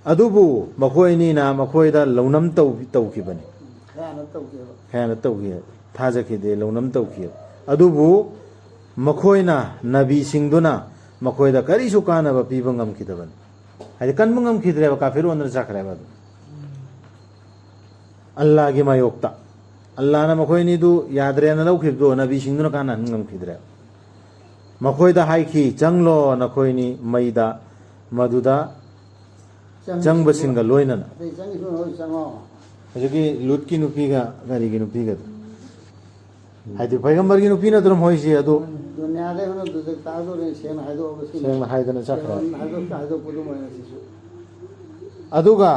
ꯑꯗꯨꯕꯨ ꯃꯈꯣꯏ ꯑꯅꯤꯅ ꯃꯈꯣꯏꯗ ꯂꯧꯅꯝ ꯇꯧ-, ꯇꯧꯈꯤꯕꯅꯤ꯫ ꯈꯌꯥꯅ ꯇꯧꯈꯤꯕ꯫ ꯈꯌꯥꯅ ꯇꯧꯈꯤ꯫ ꯊꯥꯖꯈꯤꯗꯦ, ꯂꯧꯅꯝ ꯇꯧꯈꯤ꯫ ꯑꯗꯨꯕꯨ ꯃꯈꯣꯏꯅ, ꯅꯕꯤꯁꯤꯡꯗꯨꯅ ꯃꯈꯣꯏꯗ ꯀꯔꯤꯁꯨ ꯀꯥꯟꯅꯕ ꯄꯤꯕ ꯉꯝꯈꯤꯗꯕꯅꯤ꯫ ꯍꯥꯏꯗꯤ ꯀꯟꯕ ꯉꯝꯈꯤꯗ꯭ꯔꯦꯕ, ꯀꯥꯐꯤꯔ ꯑꯣꯟꯗꯨꯅ ꯆꯠꯈ꯭ꯔꯦꯕ ꯑꯗꯨ꯫ ꯑꯜꯂꯥꯒꯤ ꯃꯥꯌꯣꯛꯇ꯫ ꯑꯜꯂꯥꯅ ꯃꯈꯣꯏ ꯑꯅꯤꯗꯨ ꯌꯥꯗ꯭ꯔꯦꯅ ꯂꯧꯈꯤꯕꯗꯣ ꯅꯕꯤꯁꯤꯡꯗꯨꯅ ꯀꯥꯟꯅꯍꯟ ꯉꯝꯈꯤꯗ꯭ꯔꯦ꯫ ꯃꯈꯣꯏꯗ ꯍꯥꯏꯈꯤ, "ꯆꯪꯂꯣ ꯅꯈꯣꯏꯅꯤ ꯃꯩꯗ, ꯃꯗꯨꯗ ꯆꯪꯕꯁꯤꯡꯒ ꯂꯣꯏꯅꯅ"꯫ ꯑꯇꯩ ꯆꯪꯉꯤꯁꯨ ꯂꯣꯏ ꯆꯪꯉꯣ꯫ ꯍꯧꯖꯤꯛꯀꯤ ꯂꯨꯠꯀꯤ ꯅꯨꯄꯤꯒ ꯀꯔꯤꯒꯤ ꯅꯨꯄꯤꯒꯗꯣ? ꯍꯥꯏꯗꯤ ꯄꯩꯒꯝꯕꯔꯒꯤ ꯅꯨꯄꯤ ꯅꯠꯇ꯭ꯔꯣ ꯃꯣꯏꯁꯦ ꯑꯗꯨ? ꯗꯨꯅꯤꯌꯥꯗ ꯑꯩꯈꯣꯏꯅ ꯗꯨꯖꯛ ꯇꯥꯗꯣꯔꯦ, ꯁꯦꯡꯅ ꯍꯥꯏꯗꯣꯛꯑꯒ ꯁꯤꯅꯤ꯫ ꯁꯦꯡꯅ ꯍꯥꯏꯗꯅ ꯆꯠꯈ꯭ꯔꯦ꯫ ꯍꯥꯏꯗꯣꯛ-, ꯍꯥꯏꯗꯣꯛꯄꯗꯨ ꯑꯣꯏꯅ ꯁꯤꯁꯨ꯫ ꯑꯗꯨꯒ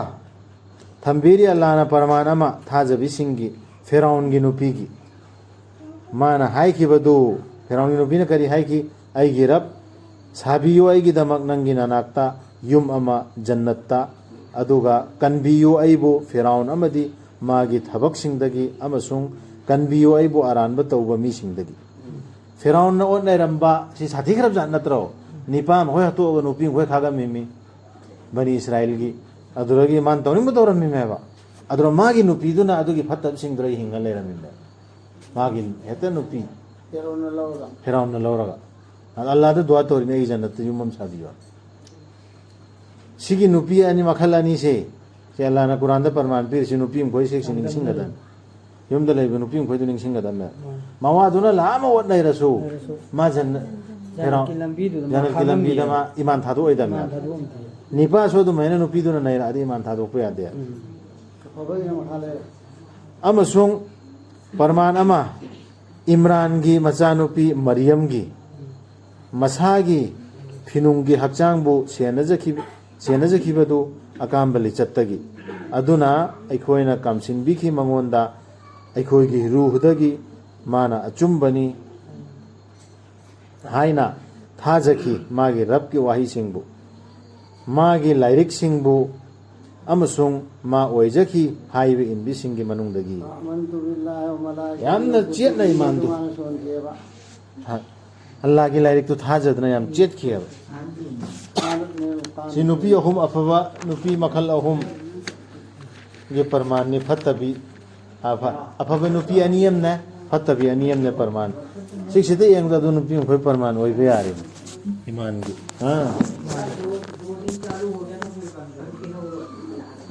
ꯊꯝꯕꯤꯔꯤ ꯑꯜꯂꯥꯅ ꯄꯔꯃꯥꯟ ꯑꯃ ꯊꯥꯖꯕꯤꯁꯤꯡꯒꯤ, ꯐꯤꯔꯥꯎꯟꯒꯤ ꯅꯨꯄꯤꯒꯤ꯫ ꯃꯥꯅ ꯍꯥꯏꯈꯤꯕꯗꯨ, ꯐꯤꯔꯥꯎꯟꯒꯤ ꯅꯨꯄꯤꯅ ꯀꯔꯤ ꯍꯥꯏꯈꯤ? "ꯑꯩꯒꯤ ꯔꯕ, ꯁꯥꯕꯤꯌꯨ ꯑꯩꯒꯤꯗꯃꯛ ꯅꯪꯒꯤ ꯅꯅꯥꯛꯇ ꯌꯨꯝ ꯑꯃ ꯖꯟꯅꯠꯇ, ꯑꯗꯨꯒ ꯀꯟꯕꯤꯌꯨ ꯑꯩꯕꯨ ꯐꯤꯔꯥꯎꯟ ꯑꯃꯗꯤ ꯃꯥꯒꯤ ꯊꯕꯛꯁꯤꯡꯗꯒꯤ ꯑꯃꯁꯨꯡ ꯀꯟꯕꯤꯌꯨ ꯑꯩꯕꯨ ꯑꯔꯥꯟꯕ ꯇꯧꯕ ꯃꯤꯁꯤꯡꯗꯒꯤ"꯫ ꯐꯤꯔꯥꯎꯟꯅ ꯑꯣꯠ ꯅꯩꯔꯝꯕ ꯁꯤ ꯁꯥꯊꯤꯈ꯭ꯔꯕ ꯖꯥꯠ ꯅꯠꯇ꯭ꯔꯣ? ꯅꯤꯄꯥ ꯃꯈꯣꯏ ꯍꯥꯠꯇꯣꯛꯑꯒ ꯅꯨꯄꯤ ꯃꯈꯣꯏ ꯈꯥꯒꯝꯃꯤꯃꯤ꯫ ꯕꯅꯤ ꯏꯁꯔꯥꯏꯜꯒꯤ꯫ ꯑꯗꯨꯗꯒꯤ ꯃꯥꯅ ꯇꯧꯅꯤꯡꯕ ꯇꯧꯔꯝꯃꯤꯃꯦꯕ꯫ ꯑꯗꯨꯅ ꯃꯥꯒꯤ ꯅꯨꯄꯤꯗꯨꯅ ꯑꯗꯨꯒꯤ ꯐꯠꯇꯕꯁꯤꯡꯗꯨꯗ ꯍꯤꯡꯉ ꯂꯩꯔꯝꯃꯤꯃꯦ꯫ ꯃꯥꯒꯤ ꯍꯦꯛꯇ ꯅꯨꯄꯤ꯫ ꯐꯦꯔꯣꯟꯅ ꯂꯧꯔꯒ꯫ ꯐꯦꯔꯣꯟꯅ ꯂꯧꯔꯒ꯫ ꯑꯜꯂꯥꯗ ꯗꯨꯋꯥ ꯇꯧꯔꯤꯅꯦ, "ꯑꯩꯒꯤ ꯖꯟꯅꯠꯇ ꯌꯨꯝ ꯑꯃ ꯁꯥꯕꯤꯌꯣ"꯫ ꯁꯤꯒꯤ ꯅꯨꯄꯤ ꯑꯅꯤ, ꯃꯈꯜ ꯑꯅꯤꯁꯦ, ꯁꯤ ꯑꯜꯂꯥꯅ ꯀꯨꯔꯥꯟꯗ ꯄꯔꯃꯥꯟ ꯄꯤꯔꯤꯁꯤ, ꯅꯨꯄꯤ ꯃꯈꯣꯏ ꯁꯦꯛꯁꯤ ꯅꯤꯡꯁꯤꯡꯒꯗꯕꯅꯤ꯫ ꯌꯨꯝꯗ ꯂꯩꯕ ꯅꯨꯄꯤ ꯃꯈꯣꯏꯗꯨ ꯅꯤꯡꯁꯤꯡꯒꯗꯕꯅꯦ꯫ ꯃꯥꯅꯤ꯫ ꯃꯋꯥꯗꯨꯅ ꯂꯥꯛ ꯑꯃ ꯑꯣꯠ ꯂꯩꯔꯁꯨ, ꯂꯩꯔꯁꯨ꯫ ꯃꯥ ꯖꯟꯅ-, ꯖꯟꯅꯠꯀꯤ ꯐꯦꯔꯥꯎ-, ꯂꯝꯕꯤꯗꯨꯗ ꯃꯥ ꯖꯟꯅꯠꯀꯤ ꯂꯝꯕꯤꯗ ꯈꯥꯡꯉꯝꯃꯤꯌꯦ꯫ ꯃꯥ ꯏꯃꯥꯟ ꯊꯥꯗꯣꯛꯑꯣꯏꯗꯕꯅꯦ꯫ ꯏꯃꯥꯟ ꯊꯥꯗꯣꯛꯑꯝꯗꯦ꯫ ꯅꯤꯄꯥꯁꯨ ꯑꯗꯨꯃꯥꯏꯅ ꯅꯨꯄꯤꯗꯨꯅ ꯅꯩꯔꯛꯑꯗꯤ ꯏꯃꯥꯟ ꯊꯥꯗꯣꯛꯄ ꯌꯥꯗꯦ꯫ ꯎꯝ꯫ ꯑꯐꯕꯒꯤꯅ ꯃꯈꯥ ꯂꯩꯔꯦ꯫ ꯑꯃꯁꯨꯡ ꯄꯔꯃꯥꯟ ꯑꯃ, ꯏꯝꯔꯥꯟꯒꯤ ꯃꯆꯥꯅꯨꯄꯤ ꯃꯔꯤꯌꯝꯒꯤ꯫ ꯃꯁꯥꯒꯤ ꯐꯤꯅꯨꯡꯒꯤ ꯍꯛꯆꯥꯡꯕꯨ ꯁꯦꯟꯅꯖꯈꯤ-, ꯁꯦꯟꯅꯖꯈꯤꯕꯗꯨ ꯑꯀꯥꯝꯕ ꯂꯤꯆꯠꯇꯒꯤ꯫ ꯑꯗꯨꯅ ꯑꯩꯈꯣꯏꯅ ꯀꯥꯝꯁꯤꯟꯕꯤꯈꯤ ꯃꯉꯣꯟꯗ, ꯑꯩꯈꯣꯏꯒꯤ ꯔꯨꯍꯗꯒꯤ ꯃꯥꯅ ꯑꯆꯨꯝꯕꯅꯤ ꯍꯥꯏꯅ ꯊꯥꯖꯈꯤ꯫ ꯃꯥꯒꯤ ꯔꯕꯀꯤ ꯋꯥꯍꯩꯁꯤꯡꯕꯨ, ꯃꯥꯒꯤ ꯂꯥꯏꯔꯤꯛꯁꯤꯡꯕꯨ ꯑꯃꯁꯨꯡ ꯃꯥ ꯑꯣꯏꯖꯈꯤ ꯍꯥꯏꯕ ꯏꯟꯕꯤꯁꯤꯡꯒꯤ ꯃꯅꯨꯡꯗꯒꯤ꯫ ꯑꯃꯟꯇꯨ ꯕꯤꯜꯂꯥꯍꯤ ꯋ ꯃꯂꯥꯏꯀꯥꯇꯨꯍꯨ ꯌꯥꯝꯅ ꯆꯦꯠꯅ ꯏꯃꯥꯟꯗꯨ꯫ ꯃꯥꯅ ꯁꯣꯟꯈꯤꯑꯕ꯫ ꯍ-, ꯑꯜꯂꯥꯒꯤ ꯂꯥꯏꯔꯤꯛꯇꯨ ꯊꯥꯖꯗꯅ ꯌꯥꯝ ꯆꯦꯠꯈꯤꯑꯕ꯫ ꯁꯤ ꯅꯨꯄꯤ ꯑꯍꯨꯝ ꯑꯐꯕ, ꯅꯨꯄꯤ ꯃꯈꯜ ꯑꯍꯨꯝꯒꯤ ꯄ꯭ꯔꯃꯥꯟꯅꯤ꯫ ꯐꯠꯇꯕꯤ, ꯑꯐ-, ꯑꯐꯕ ꯅꯨꯄꯤ ꯑꯅꯤ ꯑꯃꯅꯦ, ꯐꯠꯇꯕꯤ ꯑꯅꯤ ꯑꯃꯅꯦ ꯄ꯭ꯔꯃꯥꯟ꯫ ꯁꯤꯛꯁꯤꯗ ꯌꯦꯡꯕꯗ ꯑꯗꯨ ꯅꯨꯄꯤ ꯃꯈꯣꯏ ꯄ꯭ꯔꯃꯥꯟ ꯑꯣꯏꯕ ꯌꯥꯔꯦ ꯏꯃꯥꯟꯒꯤ꯫ ꯑꯥ꯫